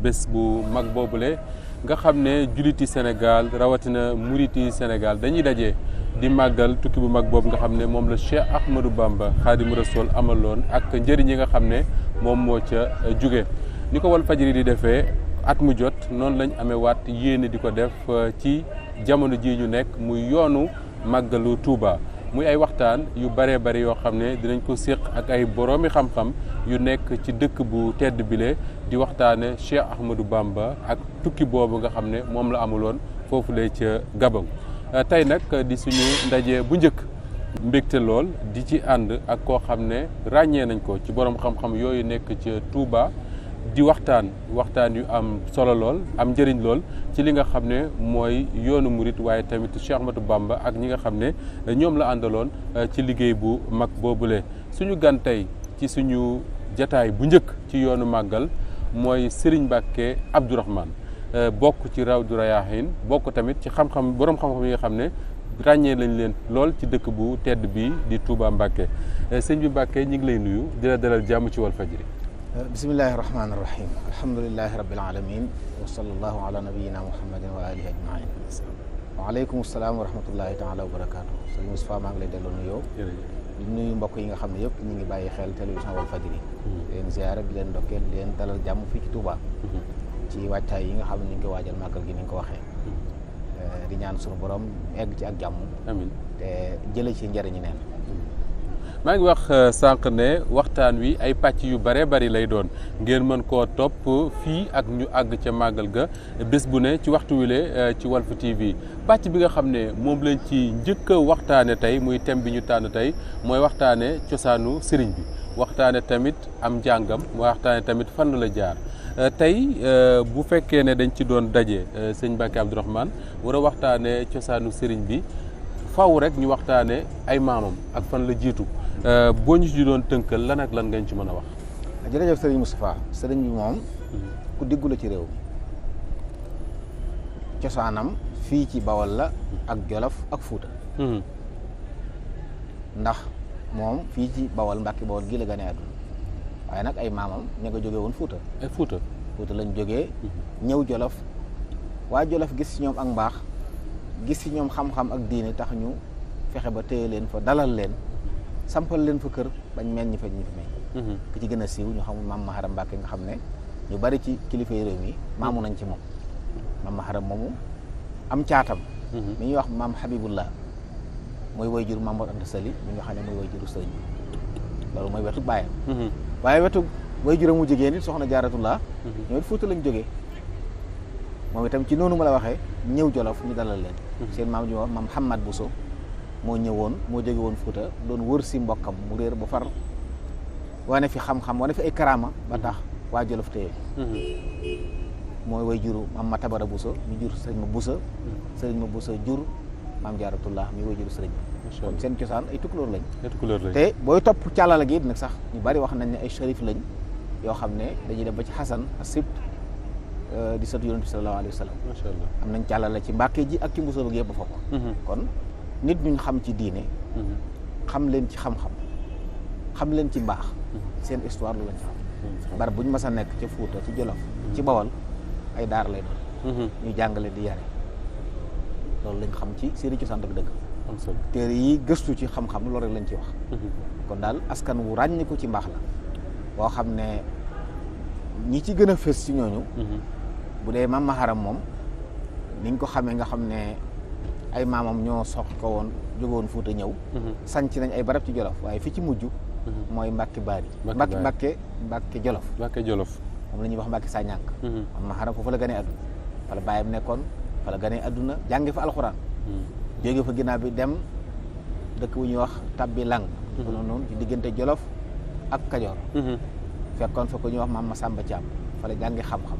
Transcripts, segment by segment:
bés bu mag boobule nga xam ne julliti Sénégal rawatina muriti Sénégal dañuy daje di màggal tukki bu mag boobu nga xam ne moom la Cheikh Ahmadou Bamba Xaadimu Rasuul amaloon ak njëriñ yi nga xam ne moom moo ca jóge ni ko Walfadjri di defee at mu jot noonu lañ amee waat yéene di ko def ci jamono ji ñu nekk muy yoonu màggalu Touba muy ay waxtaan yu baree bari yoo xam ne dinañ ko séq ak ay boroomi xam-xam yu nekk ci dëkk bu tedd bile di waxtaane Cheikh Ahmadou Bamba ak tukki boobu nga xam ne moom la amuloon foofu lay ca Gabon tey nag di suñu ndaje bu njëkk mbégte lool di ci ànd ak koo xam ne ràññee nañ ko ci borom xam-xam yooyu nekk ca Touba di waxtaan yu am solo lool am njëriñ lool ci li nga xam ne mooy yoonu murit waaye tamit Cheikh Ahmadou Bamba ak ñi nga xam ne ñoom la àndaloon ci liggéey bu mag boobule. suñu gan tey ci suñu jataay bu njëkk ci yoonu màggal mooy Serigne Mbacké Abdourahmane bokk ci Rawdu Rayaahin bokk tamit ci xam-xam borom xam-xam yi nga xam ne ràññee lañ leen lool ci dëkk bu tedd bi di Touba Mbacké sëñ bi Mbacké ñu ngi lay nuyu di la dalal jàmm ci Walfadjri. bismillahi rahmaani rahim alhamdulilahi rabbil alamin wa sallallahu ala nabiyina muhammadin wa alihi ajmain waaleykum salaam wa rahmatullahi taala wa barakatuh sëñ Moustapha maa ngi lay delloo nuyoo di nuyu mbokk yi nga xam ne yëpp ñu ngi bàyyi xel télévision Walfadjri di leen ziyaara di leen ndokkeel di leen dalal jàmm fii ci Touba ci waajtaay yi nga xam ne ñu ngi koy waajal màggal gi ni nga ko waxee di ñaan suñu borom egg ci ak jàmm amiin te jële ci njëriñu neen maa ngi wax sànq ne waxtaan wi ay pàcc yu bare bari lay doon ngeen mën koo topp fii ak ñu àgg ca màggal ga bés bu ne ci waxtu wile ci Walf TV pàcc bi nga xam ne moom lañ ci njëkk a waxtaane tey muy thème bi ñu tànn tey mooy waxtaane cosaanu sëriñ bi waxtaane tamit am njàngam waxtaane tamit fan la jaar tey bu fekkee ne dañ ci doon daje sëñ Mbacké Abdourahmane war a waxtaane cosaanu sëriñ bi faw rek ñu waxtaane ay maamam ak fan la jiitu boo ñu ci doon tënkal lan ak lan ngañ ci mën a wax. jërëjëf sëriñ Moustapha sëriñ bi moom ku diggu la ci réew mi cosaanam fii ci Bawol la ak Jolof ak Fuuta ndax moom fii ci Bawol Mbàkke Bawol gi la gane àdduna waaye nag ay maamam ña nga jógee woon Fuuta ay Fuuta lañ jógee ñëw Jolof waa Jolof gis ci ñoom ak mbaax gis ci ñoom xam-xam ak diine tax ñu fexe ba téye leen fa dalal leen sampal leen fa kër bañ meññ fa ñu fi meññ ki ci gën a siiw ñu xamul maam Maharam Mbàkke nga xam ne ñu bari ci kilifa réew mi maamu nañ ci moom maam Maharam moomu am caatam mi ñuy wax maam Habibullah mooy wayjur Maam Mor Anta Sali mi nga xam ne mooy wayjuru sëriñ loolu mooy wetu baayam waaye wetu wayjuram mu jigéen it soxna Jaaratullah ñoom it Fuuta lañ jógee moom itam ci noonu ma la waxee ñëw Jolof ñu dalal leen seen maam ji maam Hamad Bousso moo ñëwoon moo jóge woon Fuuta doon wër si mbokkam mu réer ba far wane fi xam-xam wane fi ay karaama ba tax waa Jolof téye mooy way juru maam Matabara Bousso ñu jur sëriñ ma Bousso jur maam Jaaratullah mi way juru sëriñ bi kon seen cosaan ay tukulóor lañ te booy topp càllala gi it nag sax ñu bari wax nañ ne ay shérif lañ yoo xam ne dañuy dem ba ci Xasan as-Sibt di sëtu Yonent bi sallallahu alayhi wa sallam macha allah am nañ càllala ci Mbàkke ji ak ci Bousso bëgg yëpp foofu kon nit ñu xam ci diine xam leen ci xam-xam xam leen ci mbaax seen histoire lu lañ xam bar buñ mas a nekk ca Fuuta ci Jolof ci Bawol ay daar lay doon ñu jàngale di yare loolu lañ xam ci seeni cosaan dëgg-dëgg téere yi gëstu ci xam-xam loolu rek lañ ci wax kon daal askan wu ràññiku ci mbaax la boo xam ne ñi ci gën a fës ci ñooñu bu dee maam Maharam moom niñ ko xamee nga xam ne ay maamam ñoo sox ko woon jóge woon Fuuta ñëw sanc nañ ay barab ci Jolof waaye fi ci mujj mooy Mbàkke Baari Mbàkke Jolof moom la ñuy wax Mbàkke Sañànk maam Maharam foofu la ganee àdduna fa la baayam nekkoon fa la ganee àdduna jànge fa alxuraan jóge fa ginnaaw bi dem dëkk bu ñuy wax Tabbi Lang ko noonu ci diggante Jolof ak Kajoor fekkoon fa ko ñuy wax maam Masamba Thiam fa la jànge xam-xam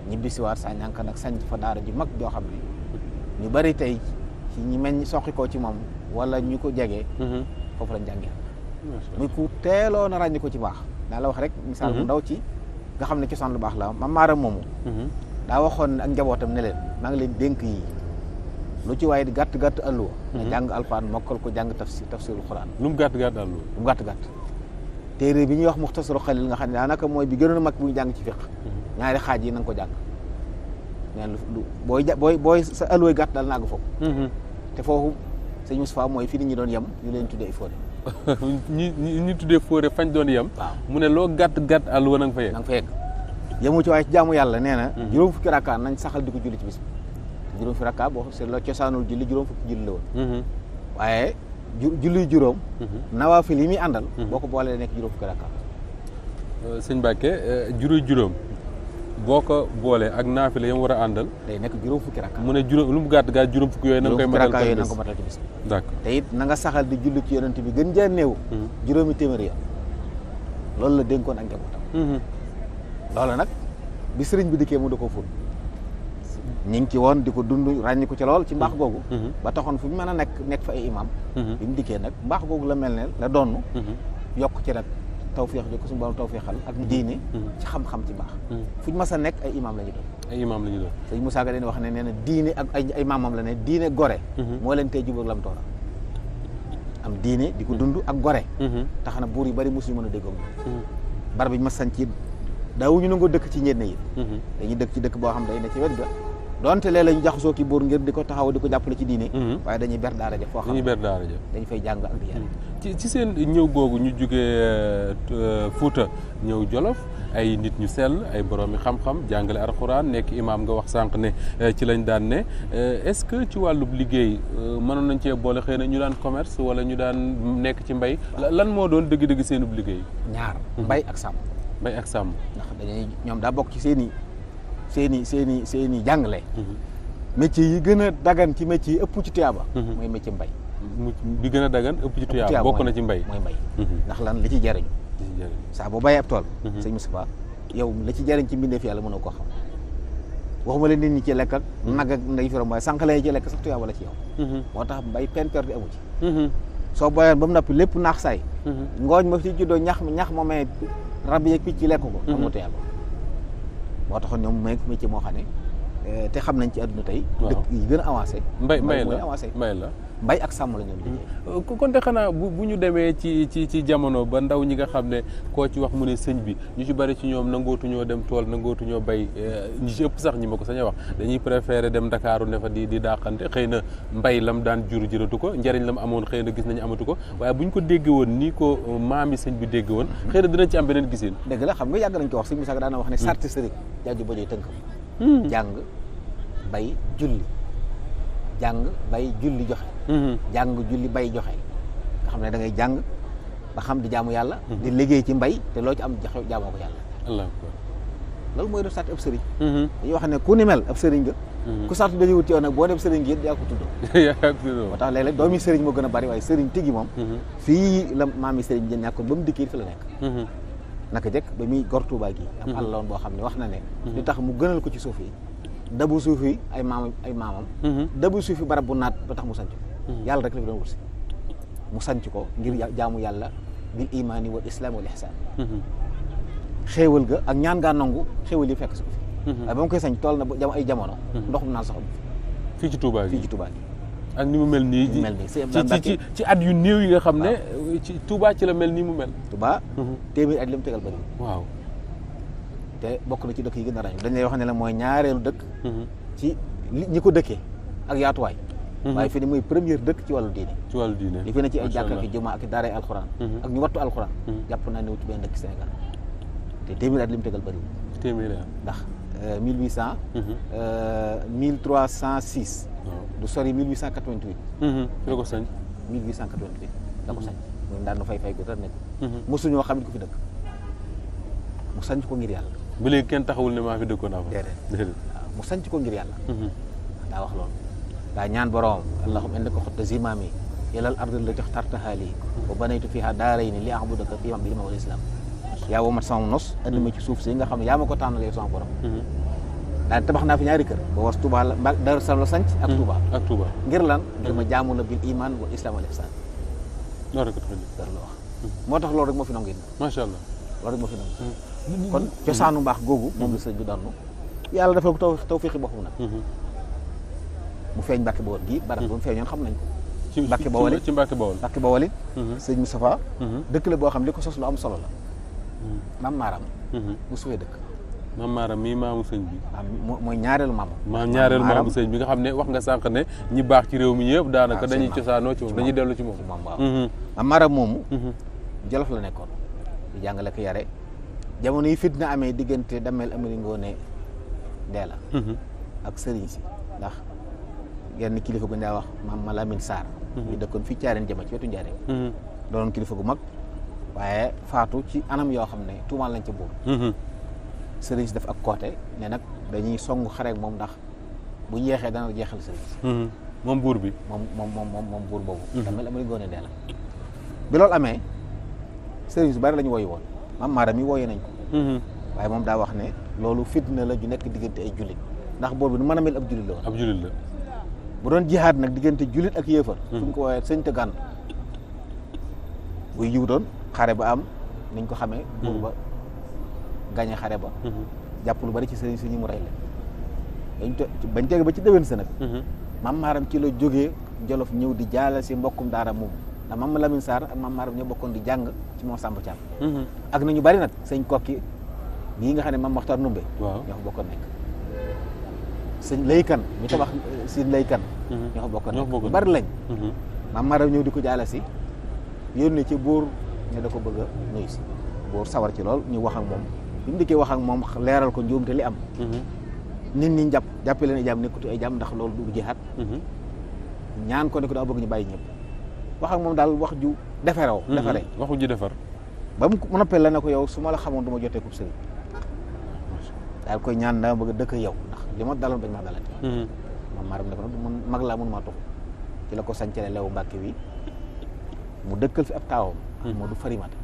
ñibbisiwaat Sañànk nag sanc fa daara ju mag joo xam ne ñu bari tey ci ñi meññ soqi ko ci moom wala ñu ko jege foofu lañ jàngee muy ku teeloon a ràññi ko ci baax daa la wax rek misaal bu ndaw ci nga xam ne cosaan lu baax la Maam Maaram moomu daa waxoon ak njabootam ne leen maa ngi leen dénk yi lu ci waaye di gàtt alluwa nga jàng alxuraan mokkal ko jàng tafsirul xuraan lu mu gàtt alluwa lu mu gàtt téere bi ñuy wax Muxtasaru Xalil nga xam ne daanaka mooy bi gënoon a mag bu ñu jàng ci fiqh ñaari xaaj yi na nga ko jàng neen booy sa alooy gàtt daal naagu foofu te foofu sëñ Moustapha mooy fi nit ñi doon yem ñu leen tuddee fóore ñi tuddee fóore fañ doon yem waaw mu ne loo gàtt gàtt àlluwa na nga fa yegg na nga fa yegg yemu ci waaye ci jaamu yàlla nee na juróom fukki rakkaa nañ saxal di ko julli ci bis bi juróom fukki rakkaa boo c'est la cosaanul julli juróom fukki julli la woon waaye julli juróom nawaafil yi muy àndal boo ko boolee nekk juróom fukki rakkaa sëñ Mbàkke juróom boo ko boolee ak naafila yam war a àndal day nekk juróom fukki rakkaa mu ne juróom lu mu gàtt gàtt juróom fukki yooyu na nga koy matal yooyu na nga ko matal ci bis bi d'accord te it na nga saxal di julli ci yonent bi gën jaa néew juróomi téeméeri yoon loolu la dénkoon ak njabootam loolu nag bi sëriñ bi dikkee mu da ko ful ñi ngi ci woon di ko dund ràññi ko ci lool ci mbaax googu ba taxoon fu ñu mën a nekk fa ay imam bi mu dikkee nag mbaax googu la mel ne la donn yokk ci nag tawféex jo ko suñu borom tawféexal ak diine ci xam-xam ci mbaax fu ñu mas a nekk ay imam la ñu doon ay imam la ñu doon sëñ Moussa Ka dañuy wax ne nee na diine ak ay maamam la ne diine gore moo leen tey jubóog lam toora am diine di ko dund ak gore tax na buur yu bari mosuñu mën a déggoog bar bi ñu ma sañ ci daawuñu nangoo dëkk ci ñenn yi dañuy dëkk ci dëkk boo xam day ne ci wet ga donte léeg la ñu jaxasoo ki buur ngir di ko taxaw di ko jàppale ci diine waaye dañuy ber daara ja foo xam dañu fay jàng ak di yar ci seen ñëw googu ñu jugee Fuuta ñëw Jolof ay nit ñu sell ay boroomi xam-xam jàngale alxuraan nekk imaam nga wax sànq ne ci lañ daan ne est-ce que ci wàllub liggéey mënoon nañ cee boole xëy na ñu daan commerce wala ñu daan nekk ci mbay lan moo doon dëgg-dëgg seenub liggéey ñaar mbay ak sàmm mbay ak sàmm ndax dañuy ñoom daa bokk ci seen i jàngale métier yi gën a dagan ci métier yi ëpp ci tuyaaba mooy métier mbay bi gën a dagan ëpp ci tuyaaba bokk na ci mbay mooy mbay ndax lan li ci jariñu saa boo bàyyee ab tool sëñ Moustapha yow la ci jariñ ci mbindeef yàlla mënoo koo xam waxuma leen nit ñi ci lekk ak nag ak nday firam waaye sànq lay ci lekk sax tuyaaba la ci yow moo tax mbay peine perdue amu ci soo boyoon ba mu noppi lépp naax saay ngooñ ma fi juddoo ñax moomee rab yeeg picc ci lekk ko am nga tuyaaba moo taxoon ñoom may métier moo xam ne te xam nañ ci àdduna tey dëkk yi gën a avancé mbay la mbay ak sàmm la ñoom liggéey kon de xanaa bu ñu demee ci jamono ba ndaw ñi nga xam ne koo ci wax mu ne sëñ bi ñu ci bari ci ñoom nangootuñoo dem tool nangootuñoo bay ñi ci ëpp sax ñi ma ko sañ a wax dañuy préféré dem Ndakaaru ne fa di dàqante xëy na mbay lam daan juratu ko njëriñ lam amoon xëy na gis nañu amatu ko waaye bu ñu ko dégg woon nii ko maami sëñ bi dégg woon xëy na dinañ ci am beneen gisin dëgg la xam nga yàgg nañ ko wax sëñ Moussa daana wax ne sarti sëriñ jaaju ba joy tënk jàng bay julli jàng bay julli joxe jàng julli bay joxe nga xam ne da ngay jàng ba xam di jaamu yàlla di liggéey ci mbay te loo ci am joxe jaamoo ko yàlla loolu mooy def sart ab sëriñ dañuy wax ne ku ni mel ab sëriñ nga ku sartu dañuy wut yow nag boo dem sëriñ gi it yaa ko tudd moo tax léeg-léeg doomi sëriñ moo gën a bari waaye sëriñ tigi moom fii la maami sëriñ jën ñàkkoon ba mu dikki fi la nekk naka jëkk ba muy gor Tuubaa gi am àll loon boo xam ne wax na ne li tax mu gënal ko ci suuf yi dabu suuf yi ay maamam dabu suuf yi barab bu naat ba tax mu sanc ko yàlla rek la fi doon wut si mu sanc ko ngir jaamu yàlla bil imaani wal islaam wal ihsaan xéewal ga ak ñaan ngaa nangu xéewal yi fekk si ko fi waaye ba mu koy sanc tool na ba ay jamono ndoxum naan sax fii ci Tuubaa gi ak ni mu mel nii ci at yu néew yi nga xam ne ci Touba ci la mel nii mu mel Touba téeméeri at li mu tegal bëri waaw te bokk na ci dëkk yi gën a ràññu dañ lay wax ne la mooy ñaareelu dëkk ci ñi ko dëkkee ak yaatuwaay waaye fi ne mooy première dëkk ci wàllu diine li fi ne ci ay jàkka ki juma ak daaray alxuraan ak ñu wattu alxuraan jàpp naa ne ci benn dëkk Sénégal te téeméeri at li mu tegal bëri téeméeri at ndax 1800 1306 du sori 1888 la ko sañ 1888 la ko sañ muy daan na fay gu tar nekk mosuñoo xam ne ko fi dëkk mu sanc ko ngir yàlla ba léegi kenn taxawul ne maa fi dëkkoon avant déedéet waaw mu sanc ko ngir yàlla daa wax loolu daa ñaan borom allahumma innaka xutta zimami ilal ardi la jox tartaha lii wa banaytu fiha daarayni li a'budaka bi ma wal islam yaa woo mat sama nos andi ma ci suuf si nga xam ne yaa ma ko tànnalee sama borom daal tabax naa fi ñaari kër ba was Touba la Daaru Salaam la sanc ak Touba ngir lan ngir ma jaamu la bil iman wal islam wal ihsan loolu rek la wax moo tax loolu rek moo fi nangu macha allah loolu rek moo fi nangu kon cosaanu mbaax googu moom la sëñ bi doon yàlla dafa ko tawfiixi boppam nag mu feeñ Mbàkke Bawol gi barab ba mu feeñoon xam nañ ko Mbàkke Bawol ci Mbàkke Bawol. Mbàkke Bawol it sëñ Moustapha dëkk la boo xam li ko sos lu am solo la maam Maaram mu suwee dëkk maam Maaram mii maamu sëñ bi. mooy ñaareelu maamu. ñaareelu maamu sëñ bi nga xam ne wax nga sànq ne ñi baax ci réew mi ñëpp daanaka dañuy cosaanoo ci moom dañuy dellu ci moom. waaw maam Maaram moomu. Jolof la nekkoon di jàngale ko yare jamono yi fitna amee diggante Damel Amari Ngoone Ndeela ak sëriñ si ndax genn kilifa gu ndaa wax maam Malamine Sarr. ñu dëkkoon fii Caareen Jama ci wetu Njaaréem. doonoon kilifa gu mag waaye faatu ci anam yoo xam ne tuumaal lañ ca buur. sëriñ si def ak koote ne nag dañuy song xareek moom ndax bu ñu yeexee dana jeexal sëriñ si. moom buur bi. moom buur boobu. Damel Amari Ngoone Ndeela bi loolu amee sëriñ su bari la ñu wooyu woon maam Maaram yi wooyee nañ ko. waaye moom daa wax ne loolu fitna la ju nekk diggante ay jullit ndax boor bi nu mën a mel ab jullit la woon. ab jullit la. bu doon jihaad nag diggante jullit ak yéefar. fu ñu ko woowee sëñ te gànn buy jiw doon xare ba am niñ ko xamee. buur ba gañe xare ba. jàpp lu bari ci sëriñ si ñu mu rey leen. bañ tege ba ci déwén sa nag. maam Maaram ci la jógee Jolof ñëw di jaala si mbokkum daara moom ndax maam Lamine Sarr ak maam Maaram ñoo bokkoon di jàng ci moo Samba Thiam. ak nañu bari nag sëñ kokki bii nga xam ne maam Maxtar Numbe. waaw ñoo ko bokkoon nekk. sëñ laykan ñu tabax si laykan. ñoo ko bokkoon nekk bari lañ. maam Maaram ñëw di ko jaala si yónnee ci buur ne da ko bëgg a nuyu si buur sawar ci lool ñu wax ak moom bi mu dikkee wax ak moom leeral ko njuumte li am. nit ñi jàppee leen ay jaam nekkutu ay jaam ndax loolu du jihaat. ñaan ko ne ko daa bëgg ñu bàyyi ñëpp. wax ak moom daal wax ju defaree. waxu ji defar. ba mu noppee la ne ko yow su ma la xamoon du ma jotee kub sëriñ daal koy ñaan dama bëgg a dëkk yow ndax li ma daloon bañ ma dalati. maam Maaram ne ko nag man mag laa mënu maa toog ci la ko sancale lewu Mbàkke wi mu dëkkal fi ab taawam. moo du Farimata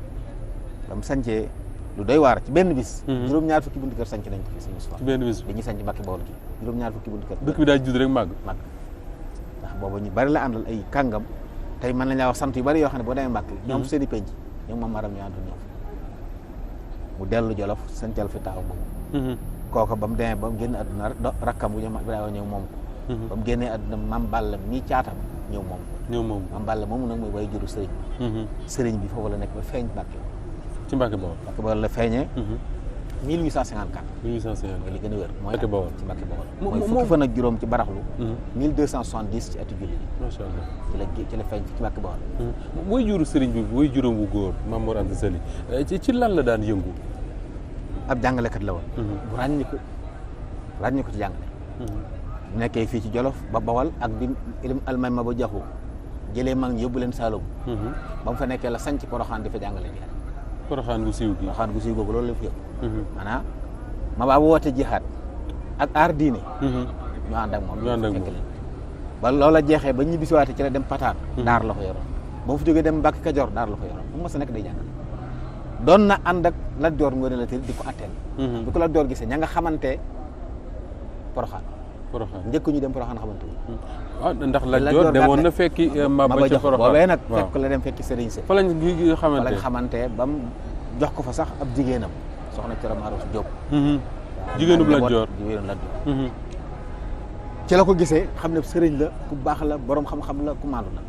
ba mu sancee lu doy waar ci benn bis. juróom-ñaar fukki buntu kër sanc nañ ko fi si Moustapha. ci benn bis bi ñuy sanc Mbàkke Bawol gi juróom-ñaar fukki buntu kër. dëkk bi daa judd rek màgg. ndax boobu ñu bari la àndal ay kàngam tey mën nañ laa wax sant yu bari yoo xam ne boo demee Mbàkke ñoom seen i penc ñoom maam Maaram ñu àndoon ñëw mu dellu Jolof sancal fi taaw moom. kooka ba mu demee ba mu génn àdduna rakkam bu ñu Ibrahima ñëw moom ko. ba mu génnee àdduna maam Balla mii caatam ñëw moom ko. maam Balla moomu nag mooy way juru sëriñ. sëriñ bi foofu la nekk ba feeñ Mbàkke. ci Mbàkke Bawol. Mbàkke Bawol la feeñee. 1854. 1854 mooy li gën a wér. Mbàkke Bawol ci Mbàkke Bawol. mooy fukki fan ak juróom ci baraxlu. 1270 ci atu julli. macha allah ci la feeñ ci Mbàkke Bawol. way juru sëriñ bi way juróom wu góor Maam Mor Anta Sali ci lan la daan yëngu. ab jàngalekat la woon. bu ràññi ko ci jàngale. bu nekkee fii ci Jolof ba Bawol ak bi almay ma ba jaxu jëlee mag ñi yóbbu leen Saalum. ba mu fa nekkee la sanc Poroxaan di fa jàngale di Poroxaan gu siiw gi. Poroxaan gu siiw googu loolu la fi yëpp. maanaam ma baa woote jihaad ak aar diine. ñu ànd ak moom fekk leen ba loola jeexee ba ñibbisiwaate ci la dem Pataar. daar la ko yoroon ba mu fi jógee dem Mbàkke Kajoor daar la ko yoroon bu ma sa nekk day jàngale. doon na ànd ak Lat Joor Ngoone Latiir di ko atteel. bi ko Lat Joor gisee ña nga xamante Poroxaan. njëkk ñu dem Poroxaan xamante wu. waaw ndax Lat Joor demoon na fekki Maba ca Poroxaan boobee nag fekk la dem fekki Sëriñ Si. fa lañ xamante ba mu jox ko fa sax ab jigéenam soxna Coro Maaros Jóob. jigéenub Lat Joor ci la ko gisee xam ne sëriñ la ku baax la borom xam-xam la ku maandu la.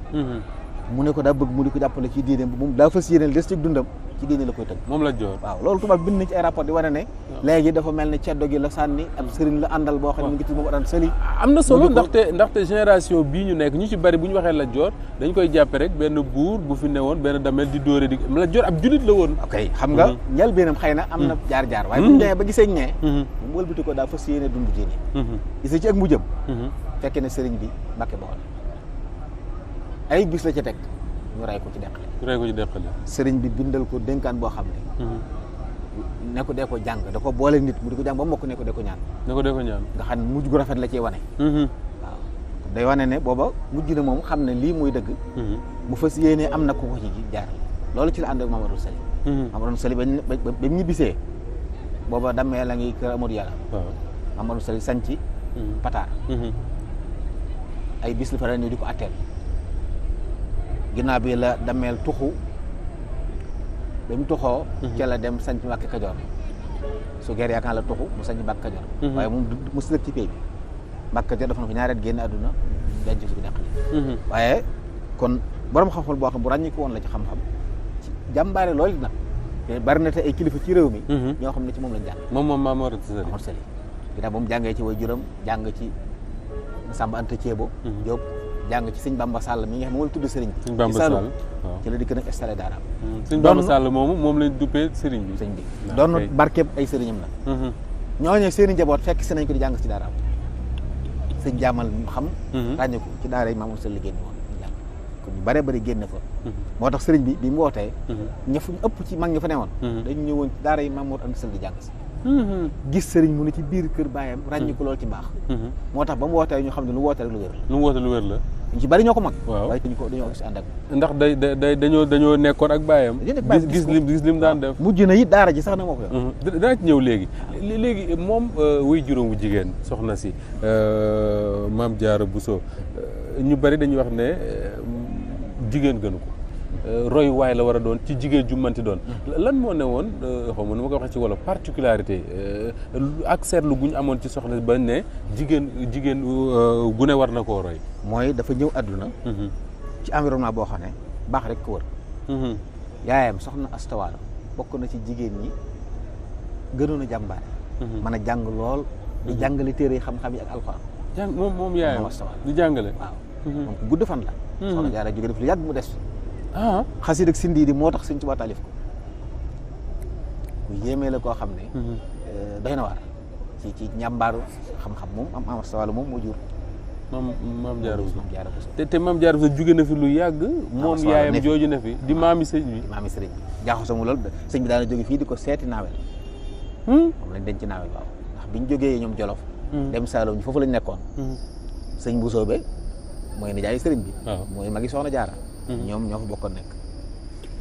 mu ne ko daa bëgg mu di ko jàppale ci diine moom daa fas yéene des ci dundam ci diine la koy tëgg. moom Lat Joor waaw loolu tubaab bind na ci ay rapport di wane ne. léegi dafa mel ne ceddo gi la sànni ab sëriñ la àndal boo xam ne mu ngi tudd Maam Mor Anta Sali. am na solo ndaxte génération bii ñu nekk ñu ci bari bu ñu waxee Lat Joor dañ koy jàppe rek benn buur bu fi newoon benn damel di dóore di Lat Joor ab julit la woon. ok xam nga njëlbéenam xëy na am na jaar-jaar. waaye bu ñu demee ba gisee ñee. mu wëlbati ko daa fas yéene dund diine. gis ci ak mujjam. fekkee ne sëriñ bi Mbàkke Bawol ay bis la ca teg ñu rey ko ci deqale. sëriñ bi bindal ko dénkaan boo xam ne. ne ko dee ko jàng da ko boole nit mu di ko jàng ba mokk ne ko dee ko ñaan. nga xam ne mujj gu rafet la cee wane. waaw day wane ne booba mujj na moom xam ne lii muy dëgg. mu fas yéenee am na ku ko ci jaarale. loolu ci la ànd ak Mamadou Sali. Mamadou Sali ba mu ñibbisee booba dammee la ngi kër Amadou Yàlla. Mamadou Sali sanci Pataar. ay bis la fa daan ñëw di ko atteel. ginnaaw bi la dameel tuxu ba mu tuxoo ca la dem sanc Mbàkke Kajoor su geer yaakaar la tuxu mu sanc Mbàkke Kajoor waaye moom mu si dëkk ci pay bi Mbàkke Kajoor dafa na ko ñaareel génn àdduna denc si bi deqali waaye kon borom xam-xam boo xam bu ràññi ko woon la ci xam-xam ci jàmbaare loolu nag te bari na te ay kilifa ci réew mi ñoo xam ne ci moom lañ jàng moom Maam Mor Anta Sali Mor Sali ginnaaw ba mu jàngee ci way juram jàng ci Samba Anta Thiébo Diop jàng ci sëñ Bamba Sall mi nga xam ne moo la tudd sëriñ bi sëñ Bamba Sall waaw ci la di gën a installé daaraam sëñ Bamba Sall moom lañ duppee sëriñ bi sëñ bi doon barkeeb ay sëriñam la ñooñu seeni njaboot fekk si nañ ko di jàng ci daaraam sëñ jaamal xam ràññeeku ci daara yi Maam Mor Sali génn woon jàng kon ñu bare bari génne fa moo tax sëriñ bi mu wootee ña fu ëpp ci mag ñi fa newoon dañu ñëwoon ci daara yi Maam Mor Anta Sali di jàng si gis sëriñ mu ne ci biir kër baayam ràññeeku lool ci mbaax moo tax ba mu wootee ñu xam ne lu woote rek lu wér la lu mu woote lu wér la ñu ci bari ñoo ko mag waaw waaye dañoo gis ànd ak ndax dañoo nekkoon ak baayam gis lim daan def mujj na it daara ji sax na moo ko yor danaa ci ñëw léegi moom wuy juróom bu jigéen soxna si Maam Jaara Buso ñu bari dañuy wax ne jigéen gënu ko roy waay la war a doon ci jigéen ju manti doon lan moo ne woon xaw ma nu ma ko waxee ci wolof particularité ak seetlu gu ñu amoon ci soxna ba ne jigéen gu ne war na koo roy mooy dafa ñëw àdduna ci environnement boo xam ne baax rek ko wër yaayam soxna astawaalo bokk na ci jigéen ñi gënoon a jàmbaare mën a jàng lool di jàngale téere yi xam-xam yi ak alxuraan moom yaayam di jàngale waaw moom ku gudd fan la soxna Jaara jóge def lu yàgg mu des xasid ak sindi di moo tax Sëñ Tuubaa taalif ko ku yéemee la koo xam ne doy na waar ci njàmbaaru xam-xam moom am astawaalo moom moo jur maam Jaara Buso te maam Jaara Buso jóge na fi lu yàgg moom yaayam jooju na fi di maami sëñ bi jaaxo mu lool sëñ bi daana jóge fii di ko seeti naawel moom lañ denc naawel waaw ndax biñ jógee ñoom Jolof dem Saalum ñu foofu lañ nekkoon sëñ Busoobe mooy nijaay sëriñ bi mooy magi soxna Jaara ñoom ñoo fa bokkoon nekk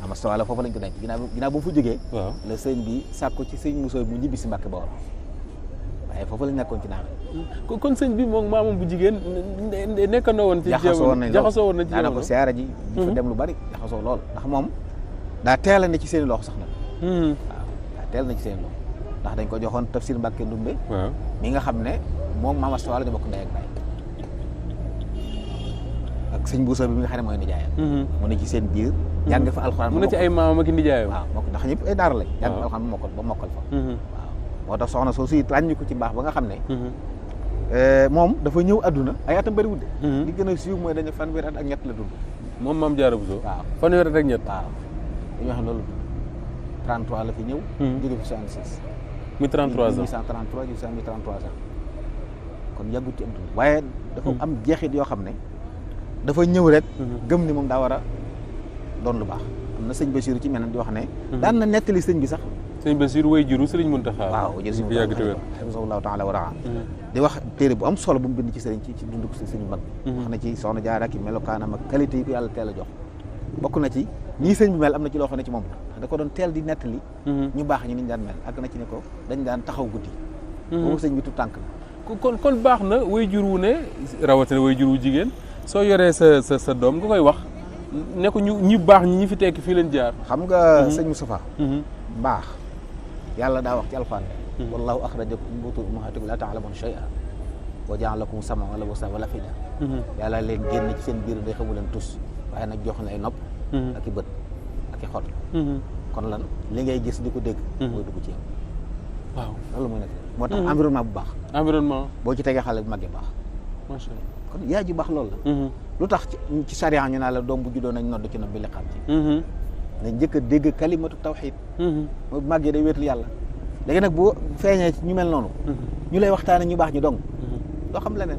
ama sawala foofu lañ ko denc ginnaaw bu mu fa jógee la sëñ bi sàkku ci sëñ Busoobe mu ñibbi si Mbàkke Bawol waaye foofu lañ nekkoon ci naawel kon sëñ bi moom maamam bu jigéen nekkandoo woon ci jaxasoo woon nañ daana ko siyaara ji di fa dem lu bari jaxasoo lool ndax moom daa teel a ne ci seen i loxo sax nag waaw daa teel na ci seen i loxo ndax dañ ko joxoon Tafsir Mbàkke Ndumbe mi nga xam ne moom maam Asta Walo ñu bokk ndey ak baay ak sëñ Buuso bi mi nga xam ne mooy nijaayam mu ne ci seen biir jàng fa alxuraan mu ne ci ay maamam ak nijaayam waaw moo ndax ñëpp ay daara lañ jàng fa alxuraan ba mokkal fa waaw moo tax soxna soo suy ràññi ko ci mbaax ba nga xam ne moom dafa ñëw àdduna ay atam bëri wudde li gën a siiw mooy dañu fanweeri at ak ñett la dund moom Maam Jaara Buso waaw fanweeri at ak ñett waaw dañuy wax loolu 33 la fi ñëw jóge fi 66 muy 33 ans 1833 1833 ans kon yàggut ci am dund waaye dafa am jeexit yoo xam ne dafa ñëw rek gëm ni moom daa war a doon lu baax am na sëñ Basiru ci meneen di wax ne daan na nettali sëñ bi sax sëñ Basiru way juru sëriñ Muntaxa waaw jël sëñ hafizahullahu taala wa raa di wax téere bu am solo bu mu bind ci sëriñ ci dund ko sëriñ mag wax na ci soxna Jaara ak melokaanam ak qualité yi ko yàlla teel a jox bokk na ci nii sëñ bi mel am na ci loo xam ne ci moom la da ko doon teel di nettali ñu baax ñi niñ daan mel ak na ci ne ko dañ daan taxaw guddi boobu sëñ bi tu tànk la kon baax na way jur wu ne rawatina way jur wu jigéen soo yoree sa doom nga koy wax ne ko ñu baax ñi fi tekki fii leen jaar xam nga sëñ Moustapha baax yàlla daa wax ci alxuraan wallahu axrajakum min butuuni ummahatikum laa ta'lamuuna shay'an wa ja'ala lakum sam'an wala absaaran wala af'ida yàlla leen génn ci seen biir day xamu leen tus waaye nag jox na ay nopp ak i bët ak i xol kon lan li ngay gis di ko dégg mooy dugg ci yow waaw loolu mooy nekk moo tax environnement bu baax environnement boo ci tegee xale bu màggee baax macha Allah kon yaay ju baax loolu la lu tax ci sariya ñu naa la doom bu juddoo nañ nodd ci nopp bi liqaam ci nañ njëkk a dégg kalimatu tawxiid mooy bu màggee day wéetal yàlla léegi nag boo feeñee ñu mel noonu ñu lay waxtaane ñu baax ñu dong doo xam leneen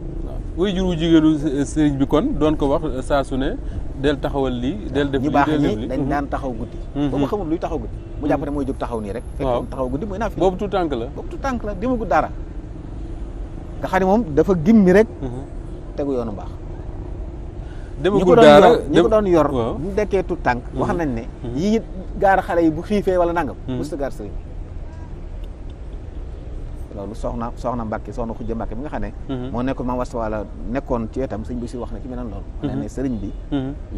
way jur wu jigéenu sëriñ bi kon doon ko wax saa su ne del taxawal lii del def ñu baax ñi dañ daan taxaw guddi boobu xamul luy taxaw guddi mu jàpp ne mooy jóg taxaw nii rek fekk taxaw guddi mooy naa fi boobu tu tànk la demagu dara nga xam ne moom dafa gimmi rek tegu yoonu baax demagul daara ñi ko doon yor bu dekkee tu tànk wax nañ ne yii gaar xale yi bu xiifee wala nangam musta gaar sëriñ loolu soxna Mbàkke soxna Xujja Mbàkke bi nga xam ne moo nekkoon Maam Asta Walo nekkoon ci wetam sëñ bi si wax na ci meneen loolu ne ne sëriñ bi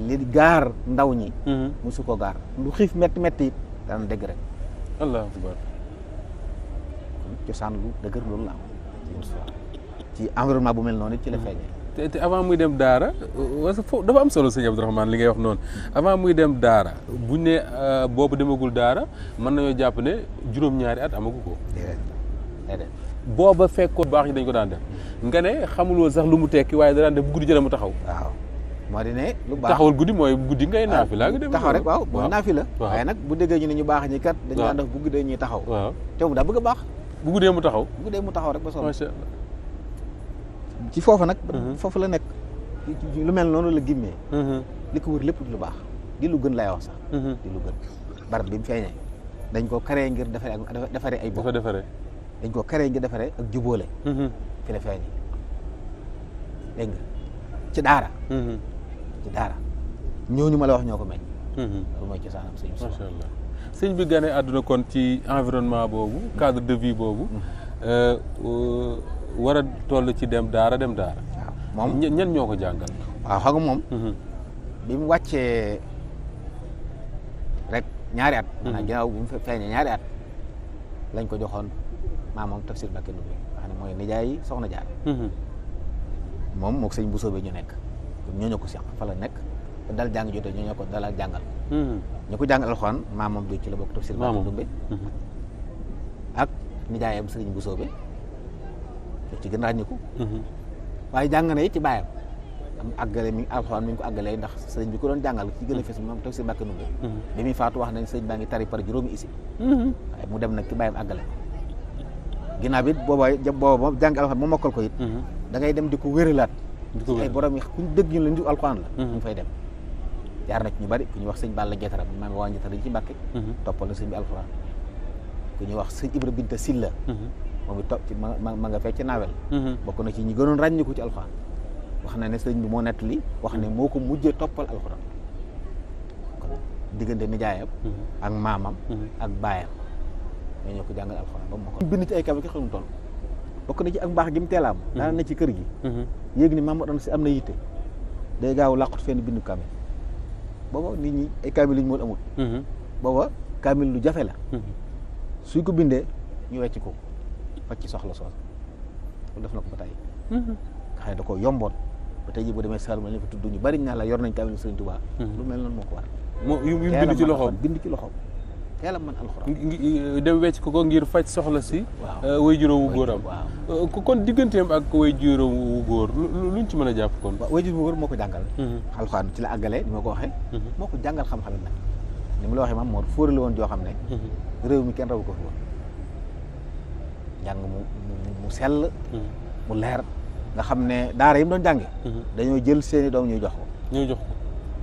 li gaar ndaw ñi musu ko gaar lu xiif metti metti it daan dégg rek Allahu akbar cosaan lu dëgër loolu la am ci environnement bu mel noonu it ci la feeñee te avant muy dem daara parce que foofu dafa am solo sëñ Abdourahmane li ngay wax noonu avant muy dem daara buñ ne boobu demagul daara mën nañoo jàpp ne juróom-ñaari at amagu ko. déedéet. booba fekkoon baax ñi dañ ko daan def nga ne xamuloo sax lu mu tekki waaye da daan def bu guddi jëlee mu taxaw. waaw moo di ne lu baax taxawal guddi mooy guddi ngay naafi laa ngi dem taxaw rek waaw mooy naafi la. waaw waaye nag bu déggee ñu ne ñu baax ñi kat. dañu daan def bu guddee ñuy taxaw. waaw te mu daa bëgg a baax. bu guddee mu taxaw. bu guddee mu taxaw rek ba sonn. macha allah. ci foofu nag. foofu la nekk lu mel noonu la gimmee. li ko wër lépp di lu baax di lu gën lay wax sax. di lu gën barab bi mu feeñee dañ ko karee ngir defaree ay bokk. dañ ko karee ngir defaree ak jubóole. fi la feeñee dégg nga ci daara. ci daara ñooñu ma la wax ñoo ko meññ. loolu mooy cosaanam sëñ bi. macha allah sëñ bi gane àdduna kon ci environnement boobu cadre de vie boobu war a toll ci dem daara. waaw moom ñan ñoo ko jàngal. waaw xam nga moom. bi mu wàccee rek ñaari at. maanaam ginnaaw bu mu feeñee ñaari at lañ ko joxoon maamam Tafsir Mbacké Ndoumbé wax ne mooy nijaay Soxna Jaar. moom moog sëñ Bousso bi ñu nekk ñoo ñoo ko seq fa la nekk te dal jàng jotee ñoo ñoo ko dalal jàngal. ñu ko jàngal alxuraan maamam du ci la bokk Tafsir Mbacké Ndoumbé ak nijaayam sëriñ Bousso bi ci gën a ràññiku. waaye jàng na it ci baayam am àggale mi alxuraan mi ngi ko àggalee ndax sëriñ bi ko doon jàngal ci gën a fës moom Tafsir Mbacké Ndoumbé. bi muy faatu wax nañ sëriñ baa ngi tari par juróomi isi. waaye mu dem nag ci baayam àggale ginnaaw bi booba jàng alxuraan ma mokkal ko it. da ngay dem di ko wéralaat. ci ay borom yi kuñ dëgg ñu la ndi alxuraan la. ñu fay dem jaar na ci ñu bari ku ñuy wax sëñ Balla Jetara bi maam waa Jetara ci Mbacké. toppal na sëñ bi alxuraan ku ñuy wax sëñ Ibra Binta Silla. moom it topp ci ma nga fekk ci naawel. bokk na ci ñi gënoon ràññiku ci alxuraan wax na ne sëñ bi moo nettali wax ne moo ko mujjee toppal alxuraan kon diggante nijaayam. ak maamam. ak baayam ñoo ko jàngal alxuraan ba mu ko bind ci ay kaw ki xamul toll bokk na ci ak mbaax gi mu teelaam daana ne ci kër gi yéegi ni maam doon si am na yitte day gaaw làqut fenn bindu kaamil booba nit ñi ay kaamil li ñu moon amul booba kaamil lu jafe la suy ko bindee ñu wecc ko faj ci soxla soos loolu def na ko ba tey nga xam ne da ko yomboon ba tey ji boo demee Saalum la ñu fa tudd ñu bari ñaa la yor nañ kaamil Sëriñ Tuubaa lu mel noonu moo ko war yu bind ci loxoom teel a mën alxuraan dem wecc ko ngir faj soxla si. waaw way juróom wu góoram. waaw kon digganteem ak way juróom wu góor luñ ci mën a jàpp kon. way juróom wu góor moo ko jàngal. alxuraan ci la àggalee ni ma ko waxee. moo ko jàngal xam-xam it nag ni ma la waxee maam moo fóorale woon joo xam ne. réew mi kenn rawu ko fi woon. njàng mu sell. mu leer nga xam ne daara yi mu doon jànge dañoo jël seeni doom ñuy jox ko.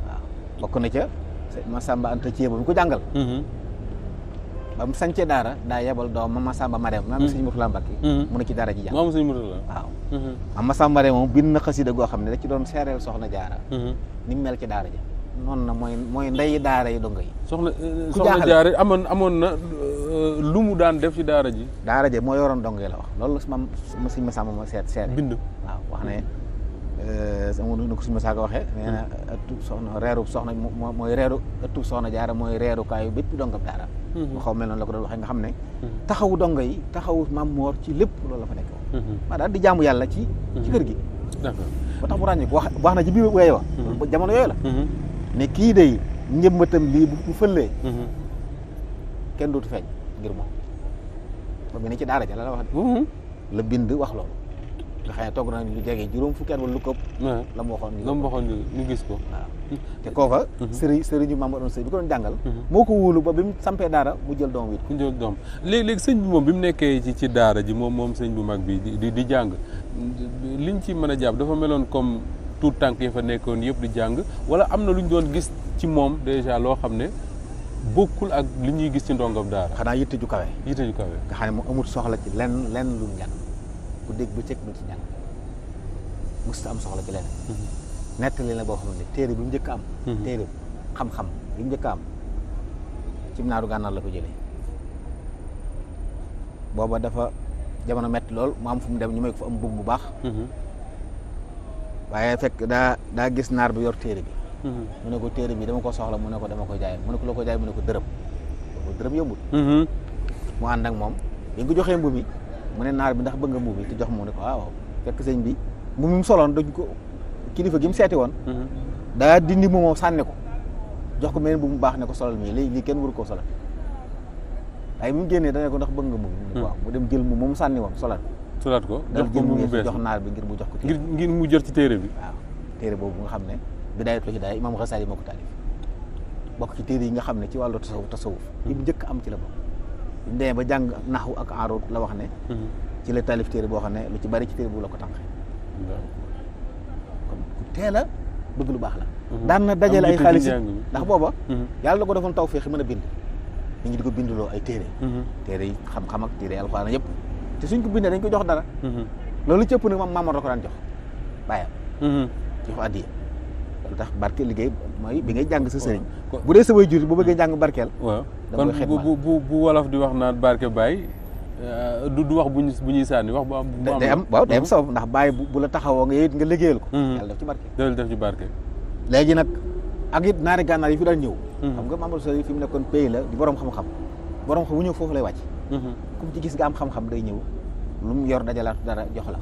waaw bokk na ca Masamba Anta Thié ba mu ko jàngal. ba mu sancee daara daa yebal doom Mama Samba Marème maam sëñ Murtala Mbacké mu ne ci daara ji jàng maam sëñ Murtala waaw Mama Samba Marème moom bind na xasida goo xam ne da ci doon seereel Soxna Jaara ni mu mel ci daara ji noonu na mooy ndeyi daara yi donga yi soxna Jaara amoon na lu mu daan def ci daara ji moo yoroon donga yi la wax loolu maam sëñ Masamba ma seere bind waaw wax ne sama nu ko sëñ Masamba waxee nee na ëttub soxna reerub soxna mooy reeru ëttub Soxna Jaara mooy reerukaayu bépp dongab daara mu xaw mel noonu la ko doon waxee nga xam ne taxawu donga yi taxawu Maam Moor ci lépp loolu la fa nekk maa daal di jaamu yàlla ci kër gi d'accord ba tax mu ràññee ko wax na ci biir weey wa jamono yooyu la ne kii day njëmbatam lii bu fëllee kenn dootu feeñ ngir moom ba mu ne ci daara ja la wax la bind wax loolu nga xam ne toog na lu jege juróom fukki at wala lu ko la mu waxoon ñu gis ko waaw te kooka sëriñu Maam Mor Sëy bi ko doon jàngal moo ko wóolu ba bi mu sampee daara mu jël doom wit mu jël doom léegi sëñ bi moom bi mu nekkee ci daara ji moom sëñ bu mag bi di jàng liñ ci mën a jàpp dafa meloon comme tout tànk yi fa nekkoon yëpp di jàng wala am na lu ñu doon gis ci moom déjà loo xam ne bokkul ak li ñuy gis ci ndongam daara xanaa yitte ju kawe nga xam ne mu amul soxla ci lenn lu njàng bu dégg bu cëkk lu ci njàng musta am soxla ci leneen nettali la boo xam ne téere bi mu njëkk am téere xam-xam bi mu njëkk am ci naaru gànnaar la ko jëlee booba dafa jamono metti lool mu am fu mu dem ñu may ko fa am mbubb bu baax waaye fekk daa gis naar bi yor téere bi mu ne ko téere bi dama ko soxla mu ne ko dama koy jaay mu ne ko la ko jaay mu ne ko dërëm yombul mu ànd ak moom bi nga ko joxee mbubb mi mu ne naar bi ndax bëgg nga mbubb bi te jox mu ne ko waaw fekk sëñ bi mu soloon dañ ko kilifa gi mu seeti woon daa dindi moom sànni ko jox ko meneen bu mu baax ne ko solal mii lii kenn waru koo solal waaye mu génnee dane ko ndax bëgg nga moom waaw mu dem jël moom sànni woon solaat ko dal jël mu bees jox naar bi ngir mu jox ko ngir mu jot ci téere bi waaw téere boobu nga xam ne Bidaayatul Hidaaya Imaam Ghazali moo ko taalif bokk ci téere yi nga xam ne ci wàllu tasawuf yi bu njëkk am ci la bokk bi mu demee ba jàng naxwu ak aroot la wax ne ci la taalif téere boo xam ne lu ci bari ci téere bu la ko tànqee kon ku teel a bëgg lu baax la daan na dajale ay xaalis ndax booba yàlla la ko defoon tawfeex mën a bind ñu ngi di ko bindloo ay téere téere yi xam-xam ak téere alxuraan yëpp te suñ ko bindee dañ ko jox dara loolu cëpp nag moom Mamadou da ko daan jox bàyyam jox addiya loolu tax barke liggéey mooy bi ngay jàng sa sëriñ bu dee sa way jur bu bëggee jàng barkeel waaw kon bu wolof di wax naan barke baay du wax bu ñuy sànni wax bu am day am waaw day am sabab ndax bàyyi bu la taxawoo nga yit nga liggéeyal ko yàlla def ci barke def ci barke léegi nag ak it naari gànnaar yi fi daan ñëw xam nga Mamadou Sall fi mu nekkoon pays la di borom xam-xam borom xam bu ñëw foofu lay wàcc comme ci gis nga am xam-xam day ñëw lu mu yor dajalaat dara jox la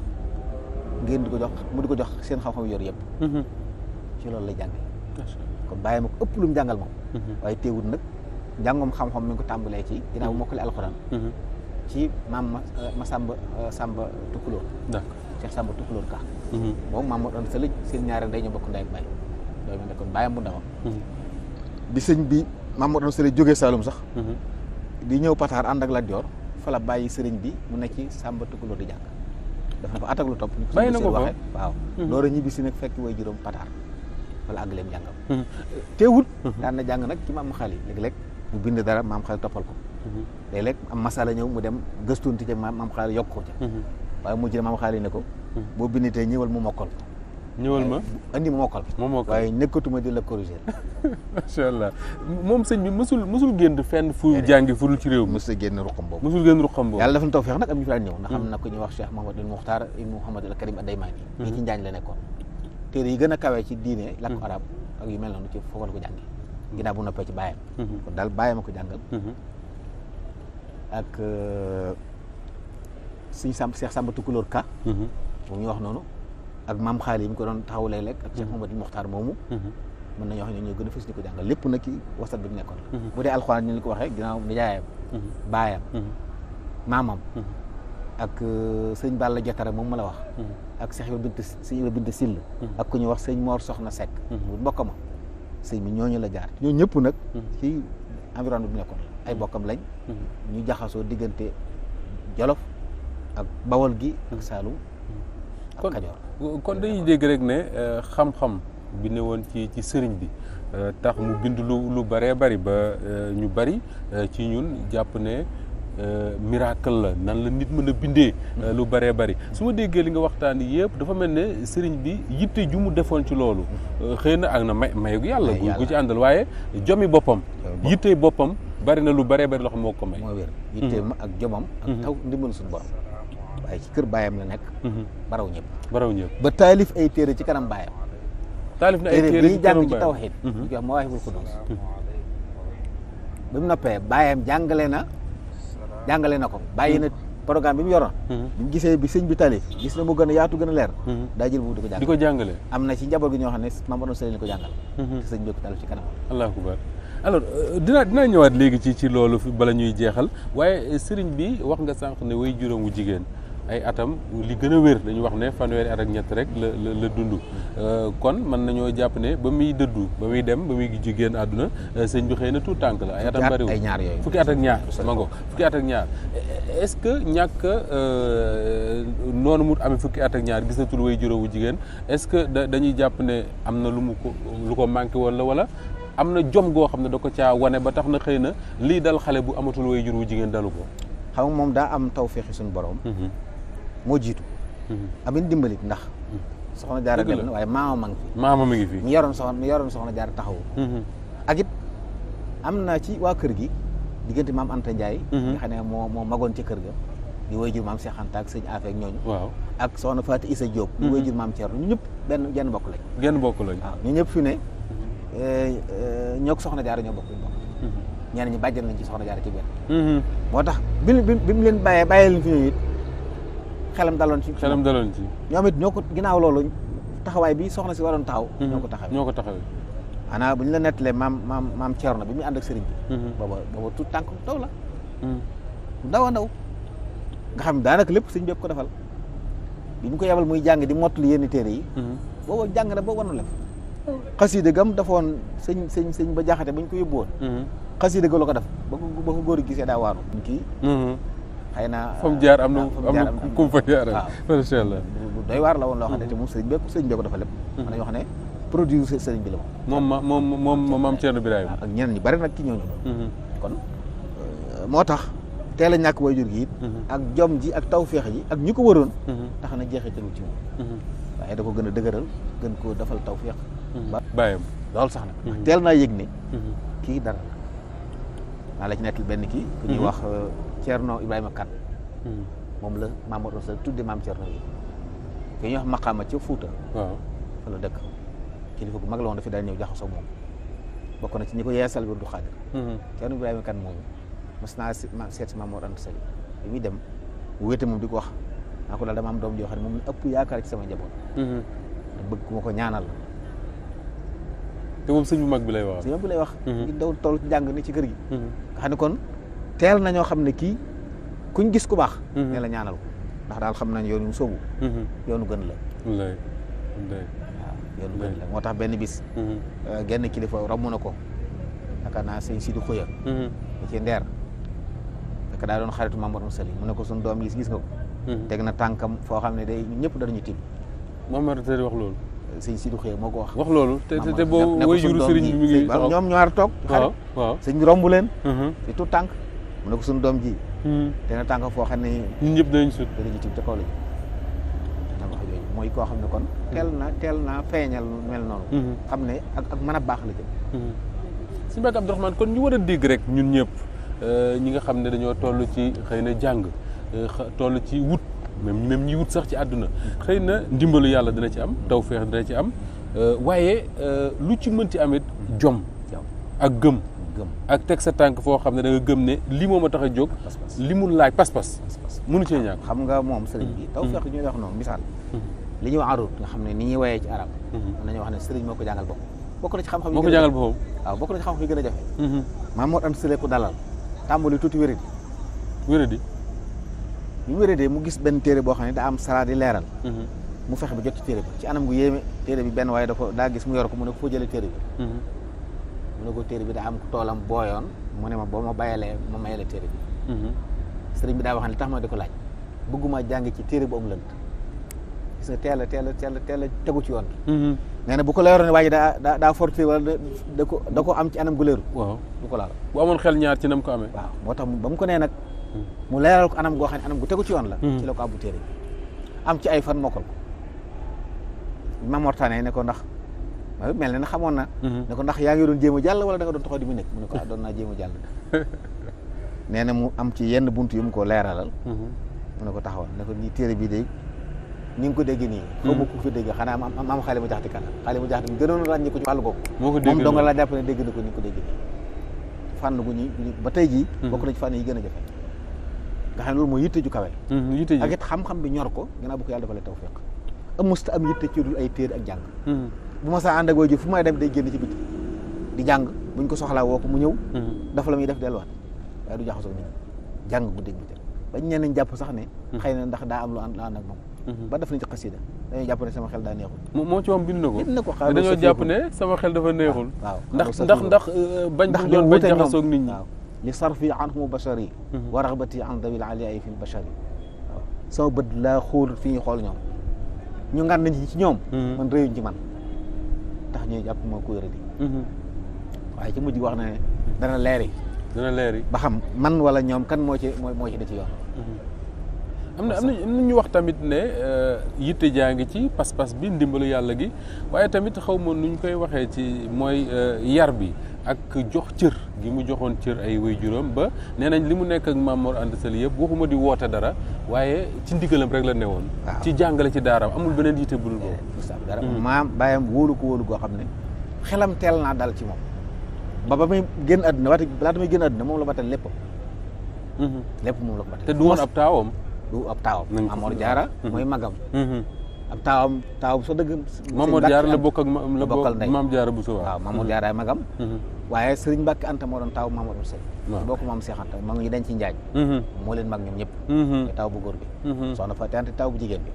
ngeen di ko jox mu di ko jox seen xam-xam yor yëpp ci loolu lay jànge kon bàyyi ma ko ëpp lu mu jàngal moom waaye teewul nag njàngoom xam-xam mi ngi ko tàmbalee ci ginnaaw bu mokkale alxuraan ci maam ma Samba Tukulóor Cheikh Samba Tukulóor Ka moom maam moo doon sëlëj seen ñaareel day ñu bokk ndey ak baay loolu ma nekkoon bàyyam bu ndawam bi sëñ bi maam moo doon sëlëj jógee Saloum sax di ñëw Pataar ànd ak Lat Joor fa la bàyyi sëriñ bi mu nekk ci Samba Tukulóor di jàng def na fa at ak lu topp bàyyi na ko fa waaw loolu a ñibbi si nag fekk way juróom Pataar wala àggaleem jàngam teewul daan na jàng nag ci maam xaali léeg-léeg mu bind dara maam xaali toppal ko léeg-léeg am masala ñëw mu dem gëstunti ca maam xaali yokk ko ca waaye mujj na maam xaali ne ko boo binditee ñëwal mu mokkal ñëwal ma andi mu mokkal waaye nekkatuma di la corriger macha allah moom sëñ bi mësul génn fenn fu jàngi furul ci réew mi mësul génn ruqam boobu yàlla dafa na tawfeex nag am ñu fi daan ñëw ndax xam na ko ñuy wax Cheikh Mouhamadou Muxtaar ibn Mouhamad al Karim ad-Daymaani yi ci njaañ la nekkoon téere yi gën a kawee ci diine làkku arab ak yu mel noonu ci foofu la ko jàngi ginnaaw bu noppee ci bàyyam kon daal bàyyam a ko jàngal ak suñu Cheikh Samba Tukulóor Ka moom ñu wax noonu ak maam xaali yi mu ko doon taxaw léeg-léeg ak Cheikh Mouhamadou Muxtaar moomu mën nañu wax ne ñoo gën a fës di ko jàngal lépp nag ci wasat bi mu nekkoon bu dee alxuraan ñu li ko waxee ginnaaw nijaayam baayam maamam ak sëñ Balla Jatara moom ma la wax ak Cheikh Ibra Bint Sill ak ku ñuy wax sëñ Mor Soxna Seck bu mbokk ma sëñ bi ñooñu la jaar ñoo ñëpp nag ci environnement bi nekkoon ay bokkam lañ ñu jaxasoo diggante Jolof ak Bawol gi ak Saalum ak Kajoor kon dañuy dégg rek ne xam-xam bi ne woon ci sëriñ bi tax mu bind lu bëree bari ba ñu bari ci ñun jàpp ne miracle la nan la nit mën a bindee lu bëree bari su ma déggee li nga waxtaan yëpp dafa mel ne sëriñ bi yitte ju mu defoon ci loolu xëy na ak na mayu yàlla gu ci àndal waaye jomi boppam yitte boppam bari na lu bëree bari loo xam moo ko may moo wér yitte ak jomam ak taw ndimbal suñu borom waaye ci kër baayam la nekk baraw ñëpp ba taalif ay téere ci kanam baayam taalif na ay téere bi jàng ci tawxiid ñu koy wax Mawaahibul Quddus bi mu noppee baayam jàngale na ko bàyyi na programme bi mu yoroon bi mu gisee bi sëñ bi taalif gis na mu gën a yaatu gën a leer daa jël bu di ko jàngale am na ci njaboot gi ñoo xam ne maam Mor Sali ko jàngal te sëñ bi ko taalif ci kanam allahu akbar alors dinaa ñëwaat léegi ci loolu bala ñuy jeexal waaye sëriñ bi wax nga sànq ne way juróom wu jigéen ay atam li gën a wér dañu wax ne fanweeri at ak ñett rek la dund kon mën nañoo jàpp ne ba muy dëddu ba muy dem ba muy jigéen àdduna sëñ bi xëy na tout tànk la ay atam bariwul ay ñaar yooyu fukki at ak ñaar mango fukki at ak ñaar est-ce que ñàkk noonu mu amee fukki at ak ñaar gis na tul way juróom wu jigéen est-ce que dañuy jàpp ne am na lu ko manqué woon la wala am na jom goo xam ne da ko caa wane ba tax na xëy na lii dal xale bu amatul way jur wu jigéen dalu ko xam nga moom daa am tawfeexi suñu borom moo jiitu amin dimbalit ndax soxna jaara dem na waaye maama mi ngi fi mi yoroon soxna jaara taxawu ak it am na ci waa kër gi diggante maam Anta Ndiaye nga xam ne moo magoon ci kër ga di way jur maam Cheikh Anta ak sëñ Afe ak ñooñu waaw ak soxna Faati Isa Diop di way jur maam Thierno ñu ñëpp genn bokk lañ waaw ñu ñëpp fi ne ñoo ko soxna jaara ñoo bokk ñenn ñi bàjjal nañ ci soxna jaara ci benn moo tax bi mu leen bàyyee leen fi ñëw it xelam daloon ci ñoom it ñoo ko ginnaaw loolu taxawaay bi soxna si waroon taxaw ñoo ko taxawee maanaam bu ñu la nettalee maam Thierno bi muy ànd ak sëriñ bi booba tout tànk ndaw la ndaw a ndaw nga xam daanaka lépp sëñ bi ko defal bi mu ko yebal muy jàng di mottali yenn téere yi booba jàng na ba wanu lef xasida gam dafoon sëñ ba jaxate ba ñu ko yóbbu woon xasida ga la ko def ba ko góor gisee daa waaru kii xëy na fa mu jaar am na ku mu fa jaar macha allah doy waar la woon loo xam ne te moom sëriñ bi ko dafa lépp mën nañu wax ne produit sëriñ bi la moom maam Thierno Birahim ak ñeneen ñi bari nag ci ñooñu kon moo tax teel a ñàkk waajur gi it ak jom ji ak tawféex ji ak ñi ko wëroon tax na jeexitalu ci moom waaye da ko gën a dëgëral gën koo defal tawféex ba bàyyam loolu sax na teel naa yëg ne kii dara la naa la ci nettal benn kii ku ñuy wax Thierno Ibrahima Kane moom la Maam Mor Anta Sali tudde maam Thierno yi ki ñuy wax maqaama ca Fuuta waaw fa la dëkk kilifa gu mag la woon dafi daal ñëw jaxasoo moom bokk na ci ñi ko yeesal wirdu Xaadir Thierno Ibrahima Kane moomu mas naa seet si Maam Mor Anta Sali bi muy dem bu wéete moom di ko wax naa ko daal dama am doom joo xam ne moom la ëpp yaakaar ci sama njaboot da bëgg ku ma ko ñaanal te moom sëñ bu mag bi lay wax sëñ bu lay wax ngi daw toll ci jàng ni ci kër gi nga xam ne kon teel na ñoo xam ne kii kuñ gis ku baax ne la ñaanal ko ndax daal xam nañ yoonu mu sóobu yoonu gën la wallaay waaw yoonu gën la moo tax benn bis genn kilifa romb na ko yaakaar naa sëñ Sidi Xuya da ci ndeer fekk daa doon xaritu Maam Mor Anta Sali mu ne ko suñu doom gis nga ko teg na tànkam foo xam ne day ñëpp danañu tiim Maam Mor Anta Sali wax loolu sëñ Sidou Xëy moo ko wax loolu te boo way juru sëriñ bi mi ngi ñoom ñaar toog xarit waaw sëñ bi romb leen te tout tànk mu ne ko suñu doom ji te na tànk foo xam ne ñun ñëpp danañ sut danañu tiim te kaw la ji na wax yooyu mooy koo xam ne kon teel naa feeñal mel noonu xam ne ak mën a baax la jëm sëñ Mbacke Abdourahmane kon ñu war a dégg rek ñun ñëpp ñi nga xam ne dañoo toll ci xëy na jàng toll ci wut même ñi wut sax ci àdduna xëy na ndimbalu yàlla dina ci am tawfeex dina ci am waaye lu ci mënti amit jom ak gëm ak teg sa tànk foo xam ne da nga gëm ne li moom a tax a jóg li mu laaj pas-pas mënu cee ñàkk xam nga moom sëriñ bi tawfeex ñuy wax noonu misaal li ñuy wax arut nga xam ne ni ñuy wayee ci arab mën nañu wax ne sëriñ moo ko jàngal bopp bokk na ci xam-xam moo ko jàngal boppam waaw bokk na ci xam-xam yi gën a jafe Maam Mor Anta Sali ko dalal tàmbali tuuti wéradi bi mu wéradee mu gis benn téere boo xam ne daa am sara di leeral mu fexe ba jot ci téere bi ci anam gu yéeme téere bi benn waaye daa gis mu yor ko mu ne ko foo jëlee téere bi mu ne ko téere bi daa am toolam booyoon mu ne ma boo ma bàyyalee ma mayale téere bi sëriñ bi daa wax ne li tax ma di ko laaj bëgguma jàng ci téere bu am lënt gis nga teel a tegu ci yoon nee na bu ko leeroon ne waa ji daa forté wala da ko am ci anam gu leeru waaw du ko laal bu amoon xel ñaar ci nam ko amee waaw moo tax ba mu ko nee nag mu leeral ko anam goo xam ne anam gu tegu ci yoon la ci la ko abbu téere bi am ci ay fan mokkal ko Maam Mor Tane ne ko ndax mel ne na xamoon na ne ko ndax yaa ngi doon jéem a jàll wala da nga doon taxaw di mu nekk mu ne ko doon naa jéem a jàll nee na mu am ci yenn bunt yu mu ko leeralal mu ne ko taxawal ne ko nii téere bii de ni nga ko dégg nii xaw ma ku fi dégg xanaa am xale mu jaxti kan xale mu jaxti mi gënoon ràññi ko ci wàllu googu moom dong la jàpp ne dégg na ko ni nga ko dégg nii fànn gu ñu ba tey jii bokk na ci fànn yi gën a jafe nga xam ne loolu mooy yitte ju kawe ak it xam-xam bi ñor ko gannaaw bu ko yàlla defalee tawfiq amusta am yitte ci dul ay téere ak jàng bu ma saa ànd ak waajur fu may dem day génn ci biti di jàng buñ ko soxlaa woo ko mu ñëw dafa la muy def delluwaat waaye du jaxasoo nit ñi jàng bu dégg bi bañ ñeen nañ jàpp sax ne xëy na ndax daa am lu ànd ak moom ba def nañ ci xasida dañoo jàpp ne sama xel daa neexul moom ci moom bind na ko dañoo jàpp ne sama xel dafa neexul waaw ndax bañ bu doon bañ jaxasoo nit ñi li sarfi anhumu bashari wa raghbati an dawil aliyai fi bashari waaw sama bët laa xool fi ñu xool ñoom ñu ngan nañ ci ñoom man réyuñ ci man tax ñuy jàpp moo ko wéra di waaye ci mujj wax na ne dana leeri ba xam man wala ñoom kan moo ci da ci yoon am na ñu wax tamit ne yitte jaa ngi ci pas-pas bi ndimbalu yàlla gi waaye tamit xaw ma nu ñu koy waxee ci mooy yar bi ak jox cër gi mu joxoon cër ay waajuram ba nee nañ li mu nekk ak Maam Mor Anta Sali yëpp waxuma di woote dara waaye ci ndigalam rek la newoon ci jàngale ci daaraam amul beneen yitte budul boobu dara maam bàyyam wóolu goo xam ne xelam teel naa dal ci moom ba muy génn àdduna laata muy génn àdduna moom la batal lépp moom la ko batal te du woon ab taawam du ab taawam. nañ ko Mamor Jaara mooy magam. ab taawam soo dëgg. Mamor Jaara la bokk ak la bokkal ndey Maam Jaara Buso. waaw Mamor Jaara ay magam. waaye Sëriñ Mbàkke Anta moo doon taaw Mamadou Sey. waaw bokk maam Seex Anta ma ngi denc ci Njaañ. moo leen mag ñoom ñëpp. te taw bu góor bi. soxna Faty Anta taw bu jigéen bi.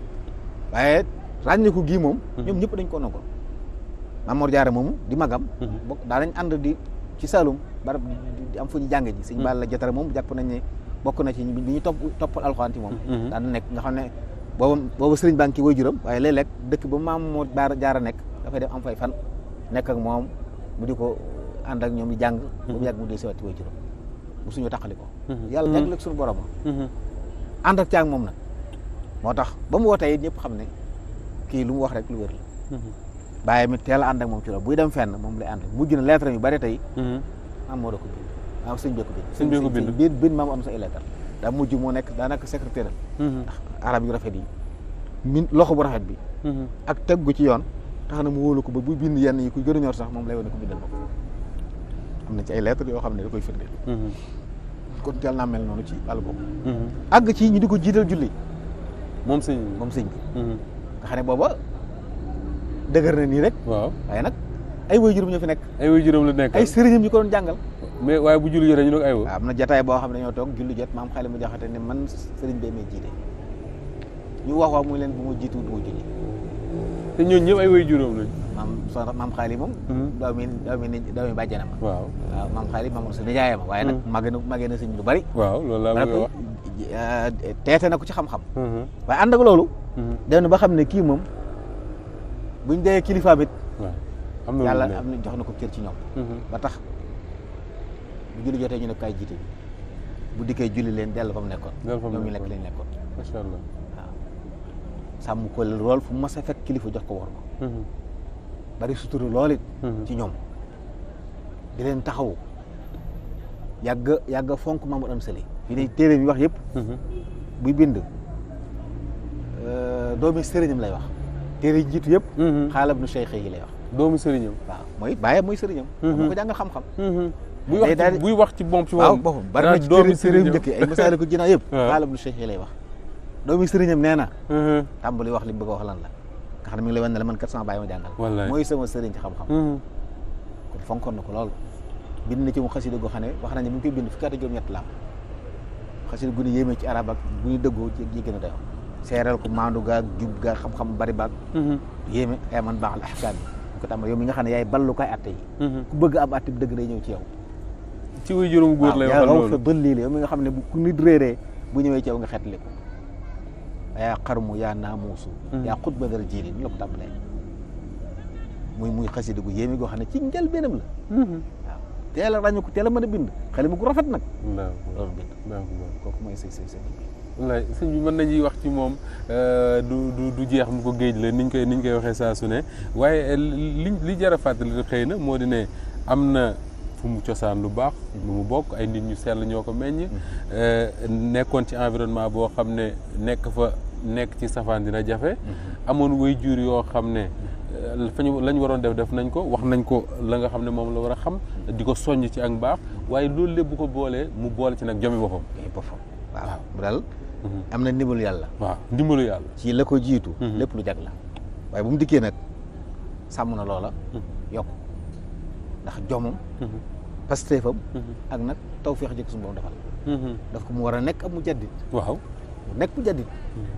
waaye ràññeeku gii moom. ñoom ñëpp dañ ko nangoo. Mamor Jaara moomu di magam. bokk daa nañ ànd di ci Saloum barab di am fu ñu jàng ji. Sëñ Balla Jatara moom jàpp nañ ne bokk na ci bi ñu toppal alxuraan ci moom. daan nekk nga xam ne booba sëriñ baa ngi way juram waaye léeg-léeg dëkk ba Mamor Jaara nekk dafay dem am fay fan nekk ak moom mu di ko ànd ak ñoom di jàng. ba mu yàgg mu dee siwaat ci way juram bu suñu taqali ko. yàlla jagleel suñu borom ànd ak caag moom nag moo tax ba mu wootee it ñëpp xam ne kii lu mu wax rek lu wér la. bàyyi mi teel a ànd ak moom ci loolu buy dem fenn moom lay ànd mujj na lettre yu bari tey. am moo da ko bind waaw sëñ bee ko bind. sëñ bee ko bind bind maam am sa ay lettre daa mujj moo nekk daa nekk secrétaire ndax arab yu rafet yi min loxo bu rafet bi. ak teg gu ci yoon tax na mu wóolu ko ba buy bind yenn yi ku gën a ñor sax moom lay wane ko bindal bopp am na ci ay lettre yoo xam ne da koy firndeel. kon teel naa mel noonu ci wàllu boobu. àgg ci ñu di ko jiital julli. moom sëñ bi. nga xam ne booba dëgër na nii rek. waaw waaye nag ay waajuram ñoo fi nekk. ay waajuram la nekk. ay sëriñam ñu ko doon jàngal. mais waaye bu julli jotee ñu doog aywa. am na jotaay boo xam ne ñoo toog julli jot maam xale mu jaxate ne man sëriñ bee may jiite ñu wax muy leen bu ma jiitu du ma julli. te ñooñu ñëpp ay waajuram lañ. maam xaali moom. doomi bàjjanam ma. waaw maam xaali maam sa nijaayam waaye nag màggee na sëñ lu bari. waaw loolu laa bëgg a wax. teete na ko ci xam-xam. waaye ànd ak loolu. dem na ba xam ne kii moom buñ dee kilifa bit. am na yàlla am na jox na ko cër ci ñoom. ba tax bu julli jotee ñu ne kaay jiite bu dikkee julli leen dellu fa mu nekkoon. ñoom ñu lekk lañ nekkoon. macha allah waaw sàmm ko lool fu mu mas a fekk kilifa jox ko war ko. bari sutura lool it. ci ñoom di leen taxawu yàgg fonk Mamadou Am Sali. fi ne téere bi wax yëpp. buy bind doomi sëriñam lay wax. téere yi jiitu yëpp. xaalab nu cheikh yi lay wax. doomu sëriñam. waaw mooy bàyyi mooy sëriñam. mu ko jàngal xam-xam. buy wax ci moom ci waaw boppam bari na ci doomi sëriñam njëkk ay masaali ko jinaa yëpp. xaalab nu cheikh yi lay wax. doomi sëriñam nee na. tàmbali wax li mu bëgg a wax lan la. nga xam ne mi ngi lay wan ne la man kat sama bàyyi ma jàngal. wallaay mooy sama sëriñ ci xam-xam. kon fonkoon na ko lool. bind na ci mu xasida goo xam ne wax nañ ne mu ngi koy bind fukki at ak juróom-ñett la am xasida gu ñu yéemee ci arab ak bu ñu dëggoo ci yi gën a dayoo seeral ko maandu gaag jub gaag xam-xam bari baag yéeme ay man baax al ahkaam yi bu ko tàmbali yow mi nga xam ne yaay ballukaay atte yi ku bëgg am atte bi dëgg day ñëw ci yow ci way juróom góor lay waxal loolu fa bën lii la yow mi nga xam ne ku nit réeree bu ñëwee ci yow nga xeetli ko yaa xarmu yaa naamuusu yaa xutba dara jiili ni la ko tàmbalee muy xasida gu yéeme goo xam ne ci njëlbéenam la waaw teel a ràññu ko teel a mën a bind xale mu gu rafet nag loolu bind kooku mooy sëñ wallaay sëñ bi mën nañuy wax ci moom du jeex mu ko géej la niñ koy waxee saa su ne waaye li jar a fàttali xëy na moo di ne am na fu mu cosaan lu baax lu mu bokk ay nit ñu sell ñoo ko meññ nekkoon ci environnement boo xam ne nekk ci safaan dina jafe amoon way jur yoo xam ne lañ waroon def nañ ko wax nañ ko la nga xam ne moom la war a xam di ko soññ ci ak mbaax waaye loolu lépp bu ko boolee mu boole ci nag jomi boppam waaw mu daal am na ndimbalu yàlla waaw ndimbalu yàlla ci la ko jiitu lépp lu jag la waaye bu mu dikkee nag sàmm na loola yokk ndax jomam pastéefam ak nag tawfeex jëkk suñu borom defal daf ko mu war a nekk ab mu jaddit waaw nekk mu jaddit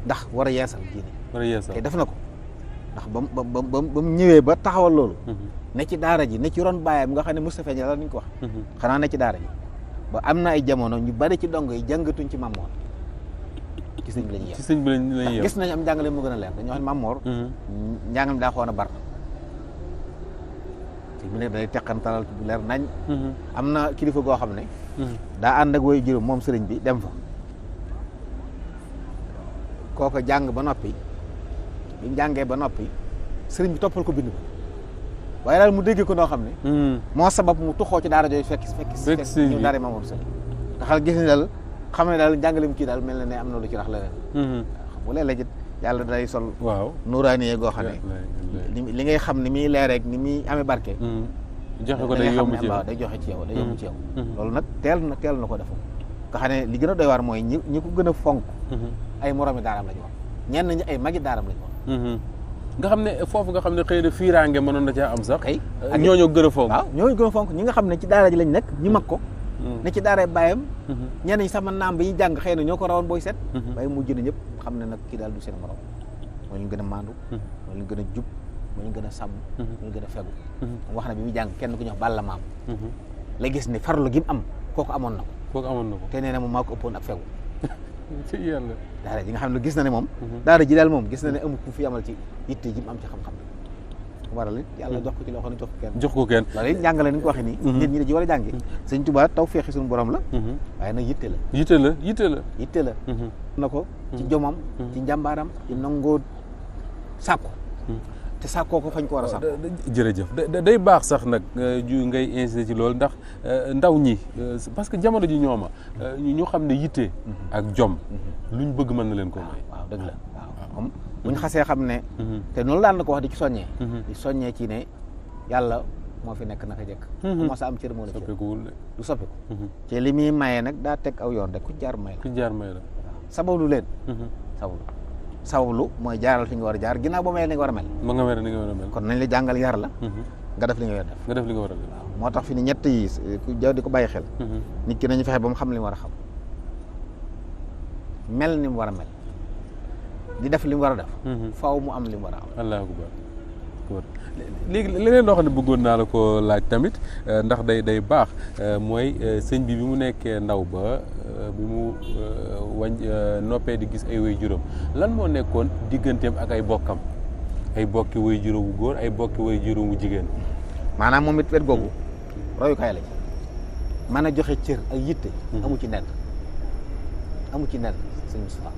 ndax war a yeesal diine te def na ko ndax ba mu ñëwee ba taxawal loolu ne ci daara ji ne ci ron baayam nga xam ne Moustapha Ndiaye la ñu ko wax xanaa ne ci daara ji ba am na ay jamono ñu bari ci dong yi jàngatuñ ci Mamor ci sëñ bi la ñuy yem ci sëñ bi la ñuy yem gis nañu am njàngale mu gën a leer dañoo xam ne Mamor njàngam daa xoon a bar ci mu ne day teqantalal bu leer nañ am na kilifa goo xam ne daa ànd ak woy juróom moom sëriñ bi dem fa kooko jàng ba noppi bi mu jàngee ba noppi sëriñ bi toppal ko bind ko waaye daal mu déggee ko noo xam ne moo sabab mu tuxoo ci daara jooju fekk ñu daara Mamadou Sall ndax gis ni daal xam ne daal njàngaleem kii daal mel na ne am na lu ci rax leneen xam nga léeg-léeg yàlla day sol nuuraani goo xam ne li ngay xam ni muy leereek ni muy amee barke joxe ko day yomb ci yow day joxe ci yow day yomb ci yow loolu nag teel na ko defu nga xam ne li gën a doy waar mooy ñi ko gën a fonk ay moromi daaraam lañu woon ñenn ñi ay magi daaraam lañu woon nga xam ne foofu nga xam ne xëy na fiiraange mënoon na caa am sax kay ñooñu gën a fonk waaw ñooñu gën a fonk ñi nga xam ne ci daara ji lañ nekk ñu mag ko ne ci daara bàyyam ñenn ñi sax man naam bi ñuy jàng xëy na ñoo ko rawoon booy seet waaye mujj na ñëpp xam ne nag kii daal du seen morom moo leen gën a maandu moo leen gën a jub moo leen gën a sàmm moo leen gën a fegu wax na bi muy jàng kenn ku ñuy wax Balla Maam la gis ni farlu gi mu am kooku amoon na ko te nee na moom maa ko ëppoon ak fegu ci yàlla daara ji nga xam ne gis na ne moom daara ji daal moom gis na ne amul ku fi amal ci yitte ji mu am ci xam-xam waral it yàlla jox ko ci loo xam ne jox ko kenn loolu it njàngale ni nga ko waxee nii nit ñi da ji war a jàngi sëñ Tuubaa taw feexi suñu borom la waaye nag yitte la na ko ci jomam ci njàmbaaram ci nangoo sàkku te sàkkoo ko fañ ko war a sàkku jërëjëf day baax sax nag ngay insisté ci loolu ndax ndaw ñi parce que jamono ji ñooma ñu xam ne yitte ak jom luñ bëgg mën na leen ko may waaw dëgg la waaw moom buñ xasee xam ne te noonu daan na ko wax di ci soññee ci ne yàlla moo fi nekk naka jëkk ku mos a am cër moo la cër du soppiku ci li muy maye nag daa teg aw yoon rek ku jaar may la sabablu leen sabablu mooy jaaral fi nga war a jaar ginnaaw ba mel ni nga war a mel ba nga mel ni nga war a mel kon nañ la jàngal yar la nga def li nga war a def waaw moo tax fi ni ñett yi ku jaw di ko bàyyi xel nit ki nañu fexe ba mu xam li mu war a xam mel ni mu war a mel di def li mu war a def faaw mu am li mu war a am allahu akbar léegi leneen loo xam ne bëggoon naa la ko laaj tamit ndax day baax mooy sëñ bi mu nekkee ndaw ba bi mu noppee di gis ay way juróom lan moo nekkoon digganteem ak ay bokkam ay bokki way juróom wu góor ay bokki way juróom wu jigéen maanaam moom it wet googu royukaay la ci mën a joxe cër ak yitte amu ci nedd sëñ Moustapha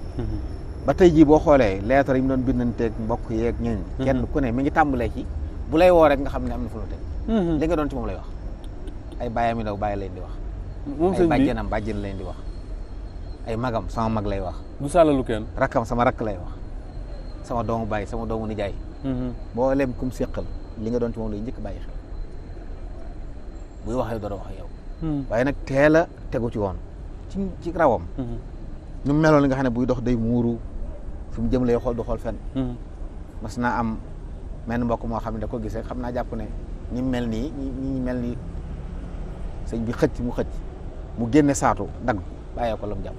ba tey jii boo xoolee lettre yi mu doon bindanteeg mbokk yeeg ñooñu kenn ku ne mi ngi tàmbalee ci bu lay woo rek nga xam ne am na fu la teg li nga doon ci moom lay wax ay bàyyam yi ndaw bàyyi leen di wax ay bàjjenam bàjjen leen di wax ay magam sama mag lay wax du sàllalu kenn rakkam sama rakk lay wax sama doomu bàyyi sama doomu nijaay boo lem kum séqal li nga doon ci moom lay njëkk bàyyi xel buy waxee dara wax yow waaye nag teel a tegu ci woon ci rawam ñu meloon li nga xam ne buy dox day muuru fi mu jëm lay xool du xool fenn mas naa am menn mbokk moo xam ne da ko gis rek xam naa jàpp ne ñi mel nii ñi mel nii sëñ bi xëcc mu génne saatu dagg bàyyee ko la mu jàpp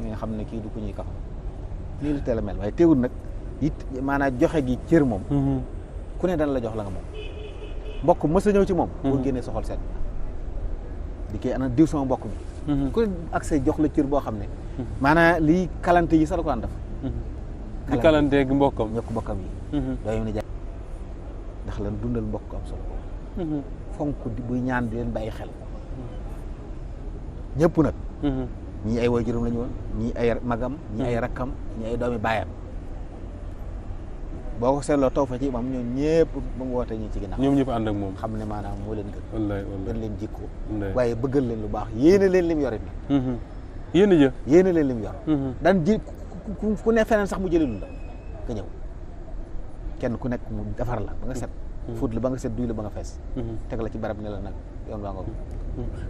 nga xam ne kii du ko ñuy kafa lii la teel a mel waaye teewul nag it maanaam joxe gi cër moom ku ne dana la jox la nga moom mbokk mës a ñëw ci moom boo génnee sa xol seet di koy ana diw sama mbokk mi ku ne accès jox la cër boo xam ne maanaam lii kalante yi sax la ko daan def di kalante gi mbokkam ñokk mbokkam yi dooyu ni jaay ndax lan dundal mbokk am solo fonk di buy ñaan di leen bàyyi xel ñëpp nag ñii ay waajuram la ñu woon ñii ay magam ñii ay rakkam ñii ay doomi baayam boo ko seetloo taw fa ci imam ñoom ñëpp ba mu wootee ñi ci ginnaaw ñoom ñëpp ànd ak moom xam ne maanaam moo leen gën wallaay gën leen jikko waaye bëggal leen lu baax yéene leen lim yor it nag yéene leen lim yor daan ji ku ne feneen sax mu jëlee lu la nga ñëw kenn ku nekk mu defar la ba nga set fóot la ba nga set duy la ba nga fees teg la ci barab ne la nag yoon waa nga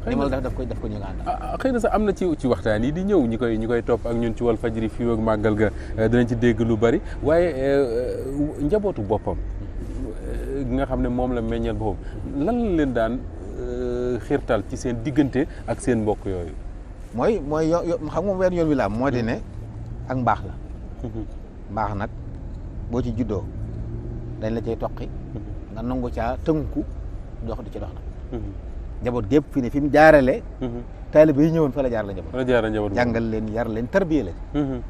li ma la def ko ñu nga ànd xëy na sax am na ci waxtaan yi di ñëw ñi koy topp ak ñun ci Walfadjri fii ak màggal ga dinañ ci dégg lu bari waaye njabootu boppam nga xam ne moom la meññal boppam lan la leen daan xiirtal ci seen diggante ak seen mbokk yooyu mooy xam nga wenn yoon wi la am moo di ne ak mbaax la mbaax nag boo ci juddoo dañ la cay toqi nga nangu caa tënku dox di ci dox nag njaboot gépp fi ne fi mu jaarale taalibe yi ñëwoon fa la jaar la njaboot jàngal leen yar leen tarbiye leen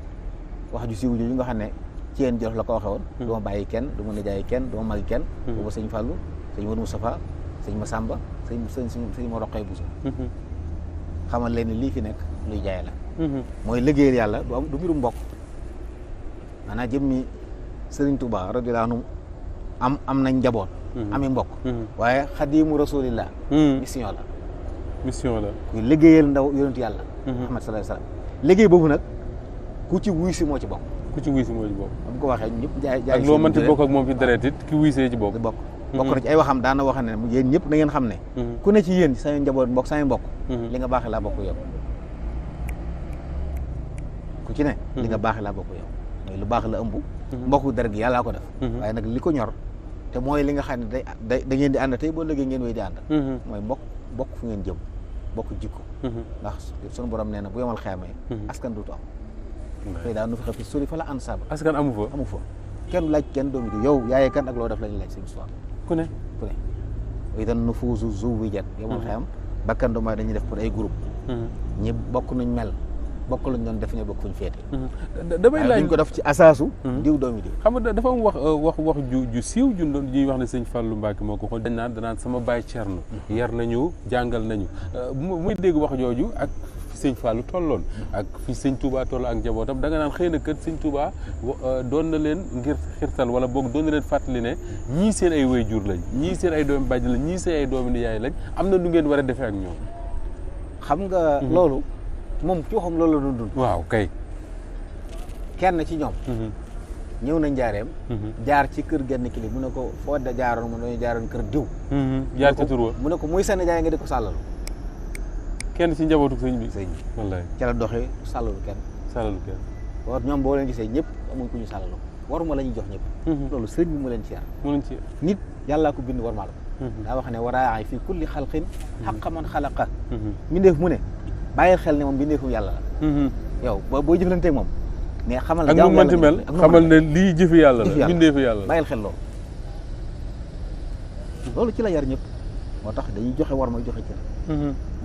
wax ju siiw jooju nga xam ne ci yéen Jolof la ko waxee woon du ma bàyyi kenn du ma nijaay kenn du ma magi kenn booba sëñ Fallou sëñ Modou Moustapha sëñ Massamba sëñ ma Roqay Bousso xamal leen ni lii fi nekk luy jaay la mooy liggéeyal yàlla du mbirum mbokk maanaam jëmmi Sëriñ Touba radiyallahu anhu am nañ njaboot ami mbokk waaye xadimu rasulillah mission la kuy liggéeyal ndaw yonentu yàlla Muhammad sallallahu alayhi wasallam liggéey boobu nag ku ci wuy si moo ci bokk am ko waxee ñëpp jaay ak loo mënti bokk ak moom ci deret it ki wuy see ci bokk bokk na ci ay waxam daana wax ne yéen ñëpp na ngeen xam ne ku ne ci yéen samay njaboot mbokk samay mbokk li nga baaxee laa bokk yow ku ci ne li nga baax laa bokk yow mooy lu baax la ëmb mbokku deret gi yàllaa ko def waaye nag li ko ñor te mooy li nga xam ne da ngeen di ànd tey boo léegi ngeen wéy di ànd mooy bokk fu ngeen jëm bokk jikko ndax sunu borom nee na bu yemal xeamee askan duutu am xëy daa nu fi xefi sori fa la an saba askan amu fa kenn laaj kenn doomi di yow yaayee kan ak loo def lañu laaj seen histoire ku ne idan nufuusu zuwijat yemal xeam bakkan du mooy dañuy def pour ay groupe ñi bokk nuñ mel bokk lañ doon def ne bokk fuñ féete damay laaj duñ ko def ci asaasu diw doomi diw xam nga dafa am wax ju siiw ñuy wax ne sëñ Fallou Mbacke moo ko xool danaan sama baay Cerno yar nañu jàngal nañu muy dégg wax jooju ak fi sëñ Fallou tolloon ak fi sëñ Touba toll ak njabootam da nga naan xëy na kat sëñ Touba doon na leen ngir xirtal wala boog doon na leen fàttali ne ñii seen ay waajur lañ ñii seen ay doomi bàjj lañ ñii seen ay doomi nijaay lañ am na lu ngeen war a defee ak ñoom xam nga loolu moom ci waxam loolu la doon dund waaw kay kenn ci ñoom ñëw na njaareem jaar ci kër genn kili mu ne ko foo da jaaroon mu ne jaaroon kër diw jaar ci tur wa mu ne ko muy seen jaay nga di ko sàllalu kenn ci njabootu sëñ bi wallaay ca la doxee sàllalu kenn war ñoom boo leen gisee ñëpp amuñ ku ñu sàllalu waruma la ñuy jox ñëpp loolu sëñ bi mu leen ci yar nit yàllaa ko bind warmaa la ko daa wax ne waraay fii kulli xalqin xaqa man xalaqa mbindeef mu ne bàyyil xel ne moom mbindeefu yàlla la yow boo jëflanteeg moom mais xamal ne ak nu mënti mel xamal ne lii jëfi yàlla la mbindeefu yàlla la bàyyil xel loolu ci la yar ñëpp moo tax dañuy joxe war ma joxe cër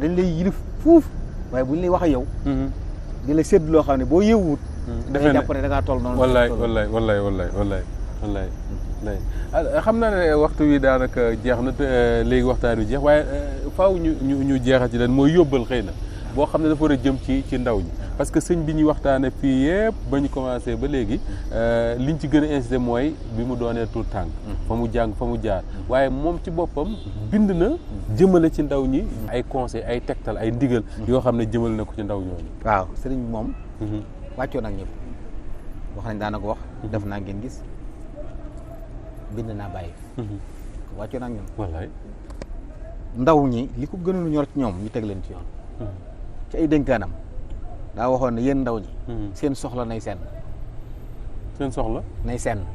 dañ lay yilif fuuf waaye buñ lay wax ak yow di la sédd loo xam ne boo yeewut dangay jàpp ne da ngaa toll noonu wallaay xam naa ne waxtu wi daanaka jeex na léegi waxtaan wi jeex waaye faaw ñu jeexal ci leen mooy yóbbal xëy na boo xam ne dafa war a jëm ci ndaw ñi parce que sëñ bi ñuy waxtaane fii yëpp ba ñu commencé ba léegi liñ ci gën a insisté mooy bi mu doonee tout tànk fa mu jàng fa mu jaar waaye moom ci boppam bind na jëmale ci ndaw ñi ay conseil ay tegtal ay ndigal yoo xam ne jëmale na ko ci ndaw ñooñu waaw sëriñ bi moom wàccoo nag ñëpp wax nañ daana ko wax def naa ngeen gis bind naa bàyyi wàccoo nag ñun wallaay ndaw ñi li ko gënoon ñor ci ñoom ñu teg leen ci yoon ci ay dénkaanam daa waxoon ne yéen ndaw ñi seen soxla nay senn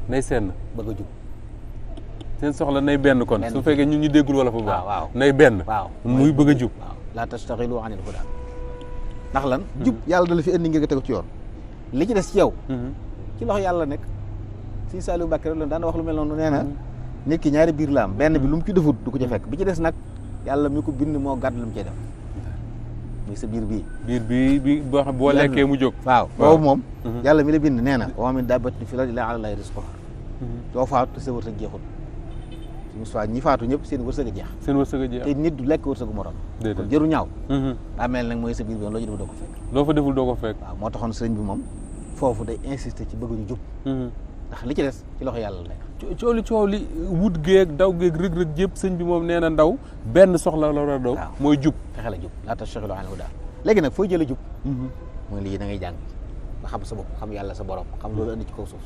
nay senn bëgg a jub seen soxla nay benn kon su fekkee ñun ñu déggul wala fu baax waaw nay benn muy bëgg a jub waaw laa tastaxilu anil hudaa ndax lan jub yàlla dala fi indi ngir nga tegu ci yoon li ci des ci yow ci loxo yàlla nekk si Saliou Mbacke rek daan wax lu mel noonu nee na nit ki ñaari biir la am benn bi lu mu ci defut du ko ca fekk bi ci des nag yàlla mi ko bind moo gàdd lu mu cay def muy sa biir bii boo xam boo lekkee mu jóg waaw boobu moom yàlla mi la bind nee na wa maa min daabbatin fil ardi illaa alaa llaahi rizquhaa doo faatu te sa wërsëg jeexul suñu soit ñi faatu ñëpp seen wërsëg a jeex te nit du lekk wërsëgu morom kon jëru ñaaw daa mel nag mooy sa biir bi loo ci def doo ko fekk loo fa deful doo ko fekk waaw moo taxoon sëriñ bi moom foofu day insister ci bëgg ñu jub ndax li ci des ci loxo yàlla la nekk coow li wut géeg daw géeg rëg-rëg yëpp sëñ bi moom nee na ndaw benn soxla la war a daw mooy jub fexe la jub laa tastaxilu anil hudaa léegi nag fooy jële jub mooy lii da ngay jàng nga xam sa bopp xam yàlla sa borom xam loolu andi ci kaw suuf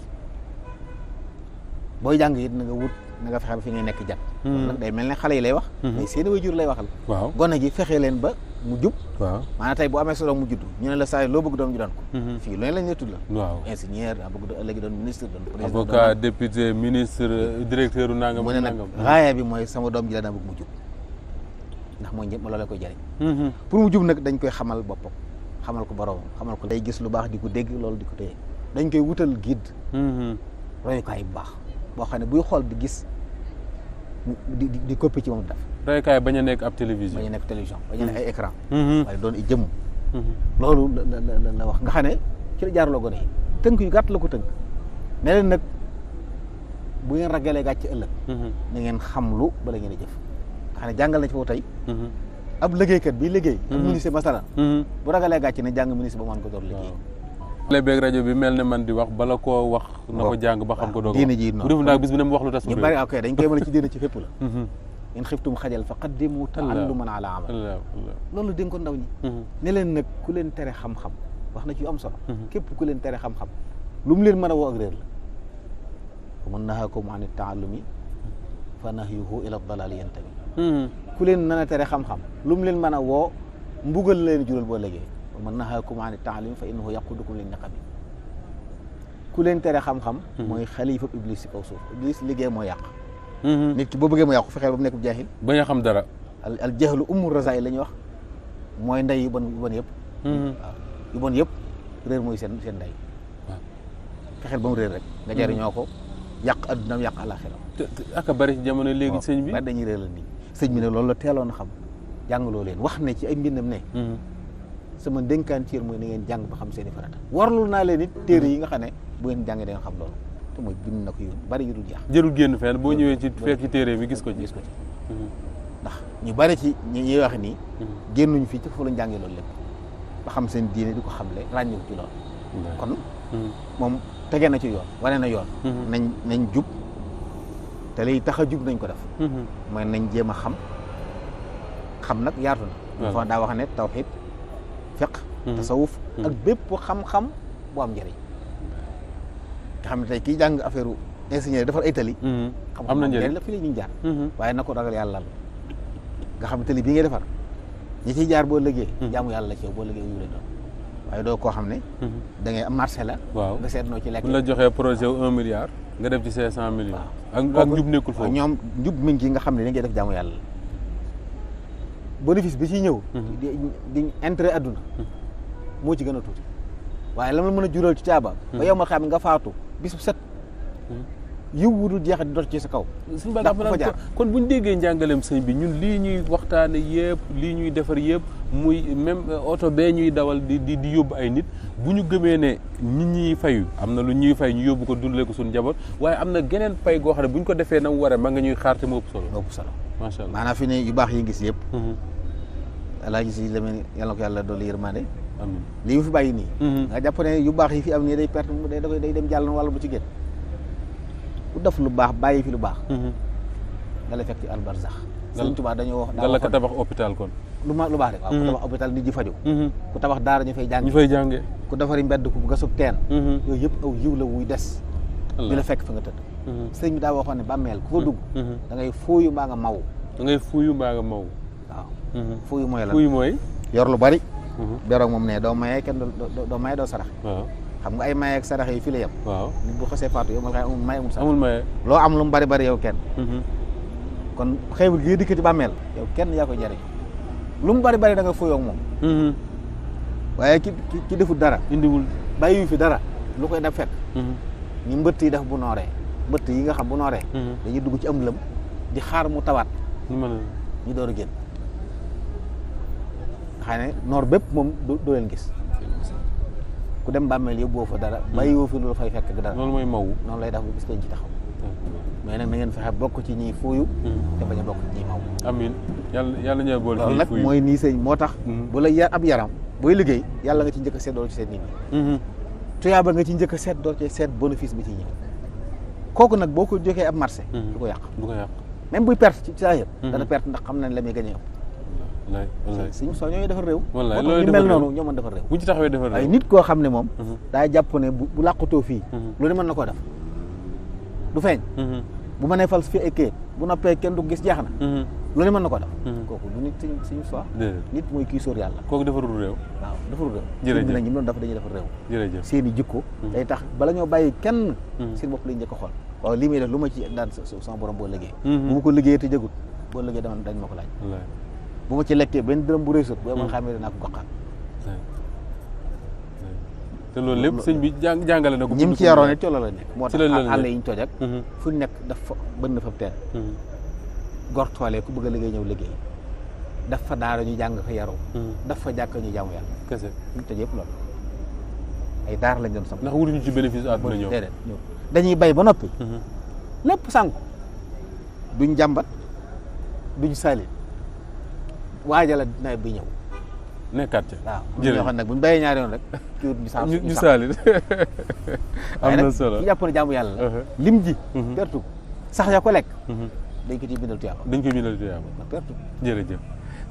booy jàng it na nga wut na nga fexe ba fi ngay nekk jat nag day mel ne xale yi lay wax mais seen waajur lay waxal waaw gone gi fexe leen ba mu jub waaw maanaam tey bu amee sa doom mu judd ñu ne la saa loo bëgg doom ju doon ko fii loolu lañ lay tudd la waaw ingénieur daa bëgg ëllëgi doon ministre doon président avocat député ministre directeur u nangam mu ne nag raaya bi mooy sama doom ji daa bëgg mu jub ndax mooy ñëpp ma loola koy jëriñ pour mu jub nag dañ koy xamal boppam xamal ko borom xamal ko day gis lu baax di ko dégg loolu di ko téye dañ koy wutal guide royukaay bu baax boo xam ne buy xool di gis di copie ci moom def royukaay bañ a nekk ab télévision bañ a nekk télévision bañ a nekk ay écran waaye doon i jëmm loolu la wax nga xam ne ci la jaarloo gone yi tënk yu gàtt la ko tënk ne leen nag bu ngeen ragalee gàcce ëllëg na ngeen xam lu bala ngeen a jëf nga xam ne jàngal na ci foofu tey ab liggéeykat bi liggéey ab ministre masalan bu ragalee gàcce ne jàng ministre ba mën ko door liggéey télé beeg rajo bi mel ne man di wax bala koo wax na ko jàng ba xam ko doog diine ji bu def ndax bis bi ne mu wax lu tas ñu bari ok dañ koy mën a ci diine ci fépp la in xiftum xajal fa qaddimu taalluman ala amal loolu dénk ko ndaw ñi ne leen nag ku leen tere xam-xam wax na ci yu am solo képp ku leen tere xam-xam lu mu leen mën a woo ak réer la wa man nahaakum an taallumi fa nahyuhu ila dalali yantami ku leen mën a tere xam-xam lu mu leen mën a woo mbugal leen jural boo liggéey wa man nahaakum ani taalim fa innahu yaqudukum lin niqami ku leen tere xam-xam mooy xalifa iblis si kaw suuf iblis liggéey moo yàq nit ki boo bëggee mu yàqu fexeel ba mu nekk jaahil bañ a xam dara al jahlu ummu rasaa'il la ñuy wax mooy ndey yu bon yëpp waaw yu bon yëpp réer mooy seen ndey waaw fexeel ba mu réer rek nga jariñoo ko yàq addunaam yàq àlaxira ak a bari ci jamono léegi sëñ bi bari dañuy réeral nit sëñ bi ne loolu la teeloon a xam jàngaloo leen wax ne ci ay mbindam ne sama dénkaan ci yéen mooy na ngeen jàng ba xam seen i farata warlu naa leen it téere yi nga xam ne bu ngeen jàngee da ngeen xam loolu te mooy bind na ko yu bari yu dul jeex jërul génn fenn boo ñëwee ci fekk ci téere bi gis ko ci ndax ñu bari ci ñi wax nii génnuñu fii ci fu lañ jàngee loolu lépp ba xam seen diine di ko xamle ràññeeku ci loolu kon moom tege na ci yoon wane na yoon nañ jub te liy tax a jub nañ ko def mooy nañ jéem a xam nag yaatu na fa daa wax ne tawhid fiqh tasawuf ak bépp xam-xam bu am njëriñ nga xam ne tey kii jàng affaire ingénieur defar ay tali am na njëriñ la fi la ñuy jaar waaye na ko ragal yàlla nga xam ne tali bii ngay defar ñi ciy jaar boo liggéey jaamu yàlla la ci yow boo liggéey yu lay doon waaye doo koo xam ne da ngay am marché la waaw nga seet noo ci lekk bu la joxee projet wu 1 milliard nga def ci 500 millions ak njub nekkul foofu ñoom njub mi ngi nga xam ne da ngay def jaamu yàlla bénéfice bi ciy ñëw di intérêt adduna moo ci gën a tuuti waaye la ma mën a jural ci caabaam ba yow ma xam nga faatu bis bu set yiw wudul jeex di dot ci sa kaw suñu baa fa jaar kon buñ déggee njàngaleem sëñ bi ñun lii ñuy waxtaane yëpp lii ñuy defar yëpp muy même oto bee ñuy dawal di yóbbu ay nit bu ñu gëmee ne nit ñi fayu am na lu ñuy fay ñu yóbbu ko dundale ko suñu njaboot waaye am na geneen pay goo xam ne bu ñu ko defee na mu waree ma nga ñuy xaarte mu ëpp solo macha allah maanaam fi ne yu baax yi gis yëpp alaa gis yi demee yàlla na ko yàlla dolli yërmande amiin lii mu fi bàyyi nii nga jàpp ne yu baax yi fi am nii day perte day dem jàll na wala bu ci génn ku def lu baax bàyyi fi lu baax nga lay fekk ci albarzax Sëriñ Tuubaa dañoo wax la ko tabax hôpital kon lu baax rek waaw ku tabax hôpital nit ñi faju ku tabax daara ñu fay jànge ku defari mbedd ku gasub teen yooyu yëpp aw yiw la wuy des di la fekk fa nga tëdd sëriñ bi daa waxoon ne bàmmeel ku fa dugg da ngay fooyu mbaa nga maw waaw fooyu mooy la fuuyu mooy yor lu bari beroog moom ne doo mayee kenn doo maye doo sarax waaw xam nga ay maye ak sarax yi fii la yem waaw nit bu xasee faatu yow ma amul maye amul sarax amul maye loo am lu mu bari yow kenn kon xeewul gi dikkati bàmmeel yow kenn yaa koy jariñ lu mu bari da nga fooyoog moom waaye ki deful dara indiwul bàyyi fi dara lu koy def fekk ñu mbëtt yi def bu nooree mbëtt yi nga xam bu nooree dañuy dugg ci am lëm di xaar mu tawaat ñu door a génn nga xam ne noor bépp moom doo leen gis ku dem bàmmeel yëpp boo fa dara bàyyi woo fi lu la fay fekk dara loolu mooy mawu noonu lay def ba bis ci taxaw mais nag na ngeen fexe bokk ci ñiy fuuyu te bañ a bokk ci ñiy maw amiin yàlla ñooy boole loolu nag mooy nii sëñ moo tax bu la yar ab yaram booy liggéey yàlla nga ci njëkk a seet dool ci seet nit ñi tuyaaba nga ci njëkk a seet dool ci seet bénéfice bi ci ñëw kooku nag boo ko joxee ab marché du ko yàq même buy perte ci saa yëpp dana perte ndax xam nañ la muy gagné suñu soo ñooy defar réew ñu mel noonu ñoo mën defar réew bu ci taxawee defar réew ay nit koo xam ne moom daa jàpp ne bu làqutoo fii lu ne mën na koo def du feeñ bu mënee falsifié ay kayit bu noppee kenn du gis jeex na lu ne mën na koo def kooku du nit suñu soi nit mooy kii sóor yàlla kooku defarul réew waaw defarul réew jërëjëf bi nag ñi mu doon dafa dañuy defar réew jërëjëf seen i jikko day tax bala ñoo bàyyi kenn seen bopp lañ njëkk a xool waaw lii muy def lu ma ci daan sama borom boo liggéey bu ma ko liggéeyee te jëgut boo liggéey dañ ma ko laaj bu ma ci lekkee benn dërëm bu réussir bu ma xamee danaa ko goxaat te loolu lépp sëñ bi jàngale na ko ñi mu ci yaroon it ci loolu la nekk moo tax la àll yi ñu toj ak fu nekk daf fa bënn fa teen gor toolee ku bëgg a liggéey ñëw liggéey daf fa daara ñu jàng fa yaroo daf fa jàkk ñu jaamu yàlla kese ñu toj yëpp loolu ay daar lañ doon sam ndax wutuñu ci bénéfice àdduna ñëw déedéet dañuy bay ba noppi lépp sànku duñ jàmbat duñ salit waajala nawet bi ñëw nekkaat ca waaw ñoo xam nag buñ béyee ñaari yoon rek ñu saalit am na solo ki jàpp ne jaamu yàlla la lim ji pertu sax ya ko lekk dañ ko ciy bindal tuyaaba dañ koy bindal tuyaaba pertu jërëjëf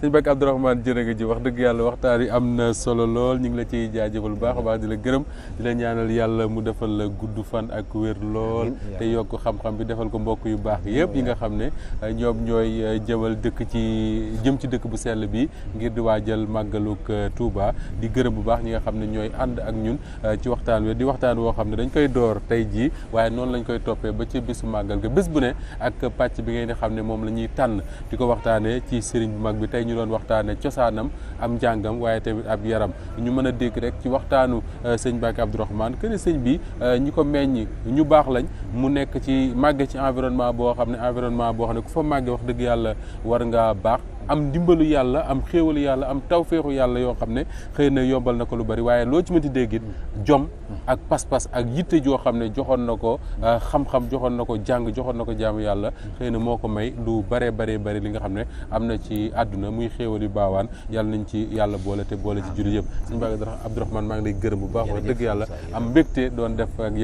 sëñ Mbacke Abdourahmane jërëjëf wax dëgg yàlla waxtaan yi am na solo lool ñu ngi la ciy jaajëfal bu baax a baax di la gërëm di la ñaanal yàlla mu defal la gudd fan ak wér lool te yokk xam-xam bi defal ko mbokk yu baax yëpp yi nga xam ne ñoom ñooy jëm ci dëkk bu sell bi ngir di waajal màggaluk Touba di gërëm bu baax ñi nga xam ne ñooy ànd ak ñun ci waxtaan wi di waxtaan woo xam ne dañ koy door tey jii waaye noonu lañ koy toppee ba ci bisu màggal ga bés bu ne ak pàcc bi ngeen di xam ne moom la ñuy tànn di ko waxtaanee ci sëriñ bu mag bi tey ñu doon waxtaane cosaanam am njàngam waaye tamit ab yaram ñu mën a dégg rek ci waxtaanu sëñ Mbacke Abdourahmane que ne sëñ bi ñi ko meññ ñu baax lañ mu nekk ci màgge ci environnement boo xam ne ku fa màgge wax dëgg yàlla war ngaa baax am ndimbalu yàlla am xéewalu yàlla am tawféexu yàlla yoo xam ne xëy na yombal na ko lu bari waaye loo ci mënti dégg it jom ak pas-pas ak yitte joo xam ne joxoon na ko xam-xam joxoon na ko jàng joxoon na ko jaamu yàlla xëy na moo ko may lu bare li nga xam ne am na ci àdduna muy xéewal yu baawaan yàlla nañ ci yàlla boole te boole ci jullit yëpp sëñ Mbacke Abdourahmane maa ngi lay gërëm bu baax wax dëgg yàlla am mbégte doon def ak yow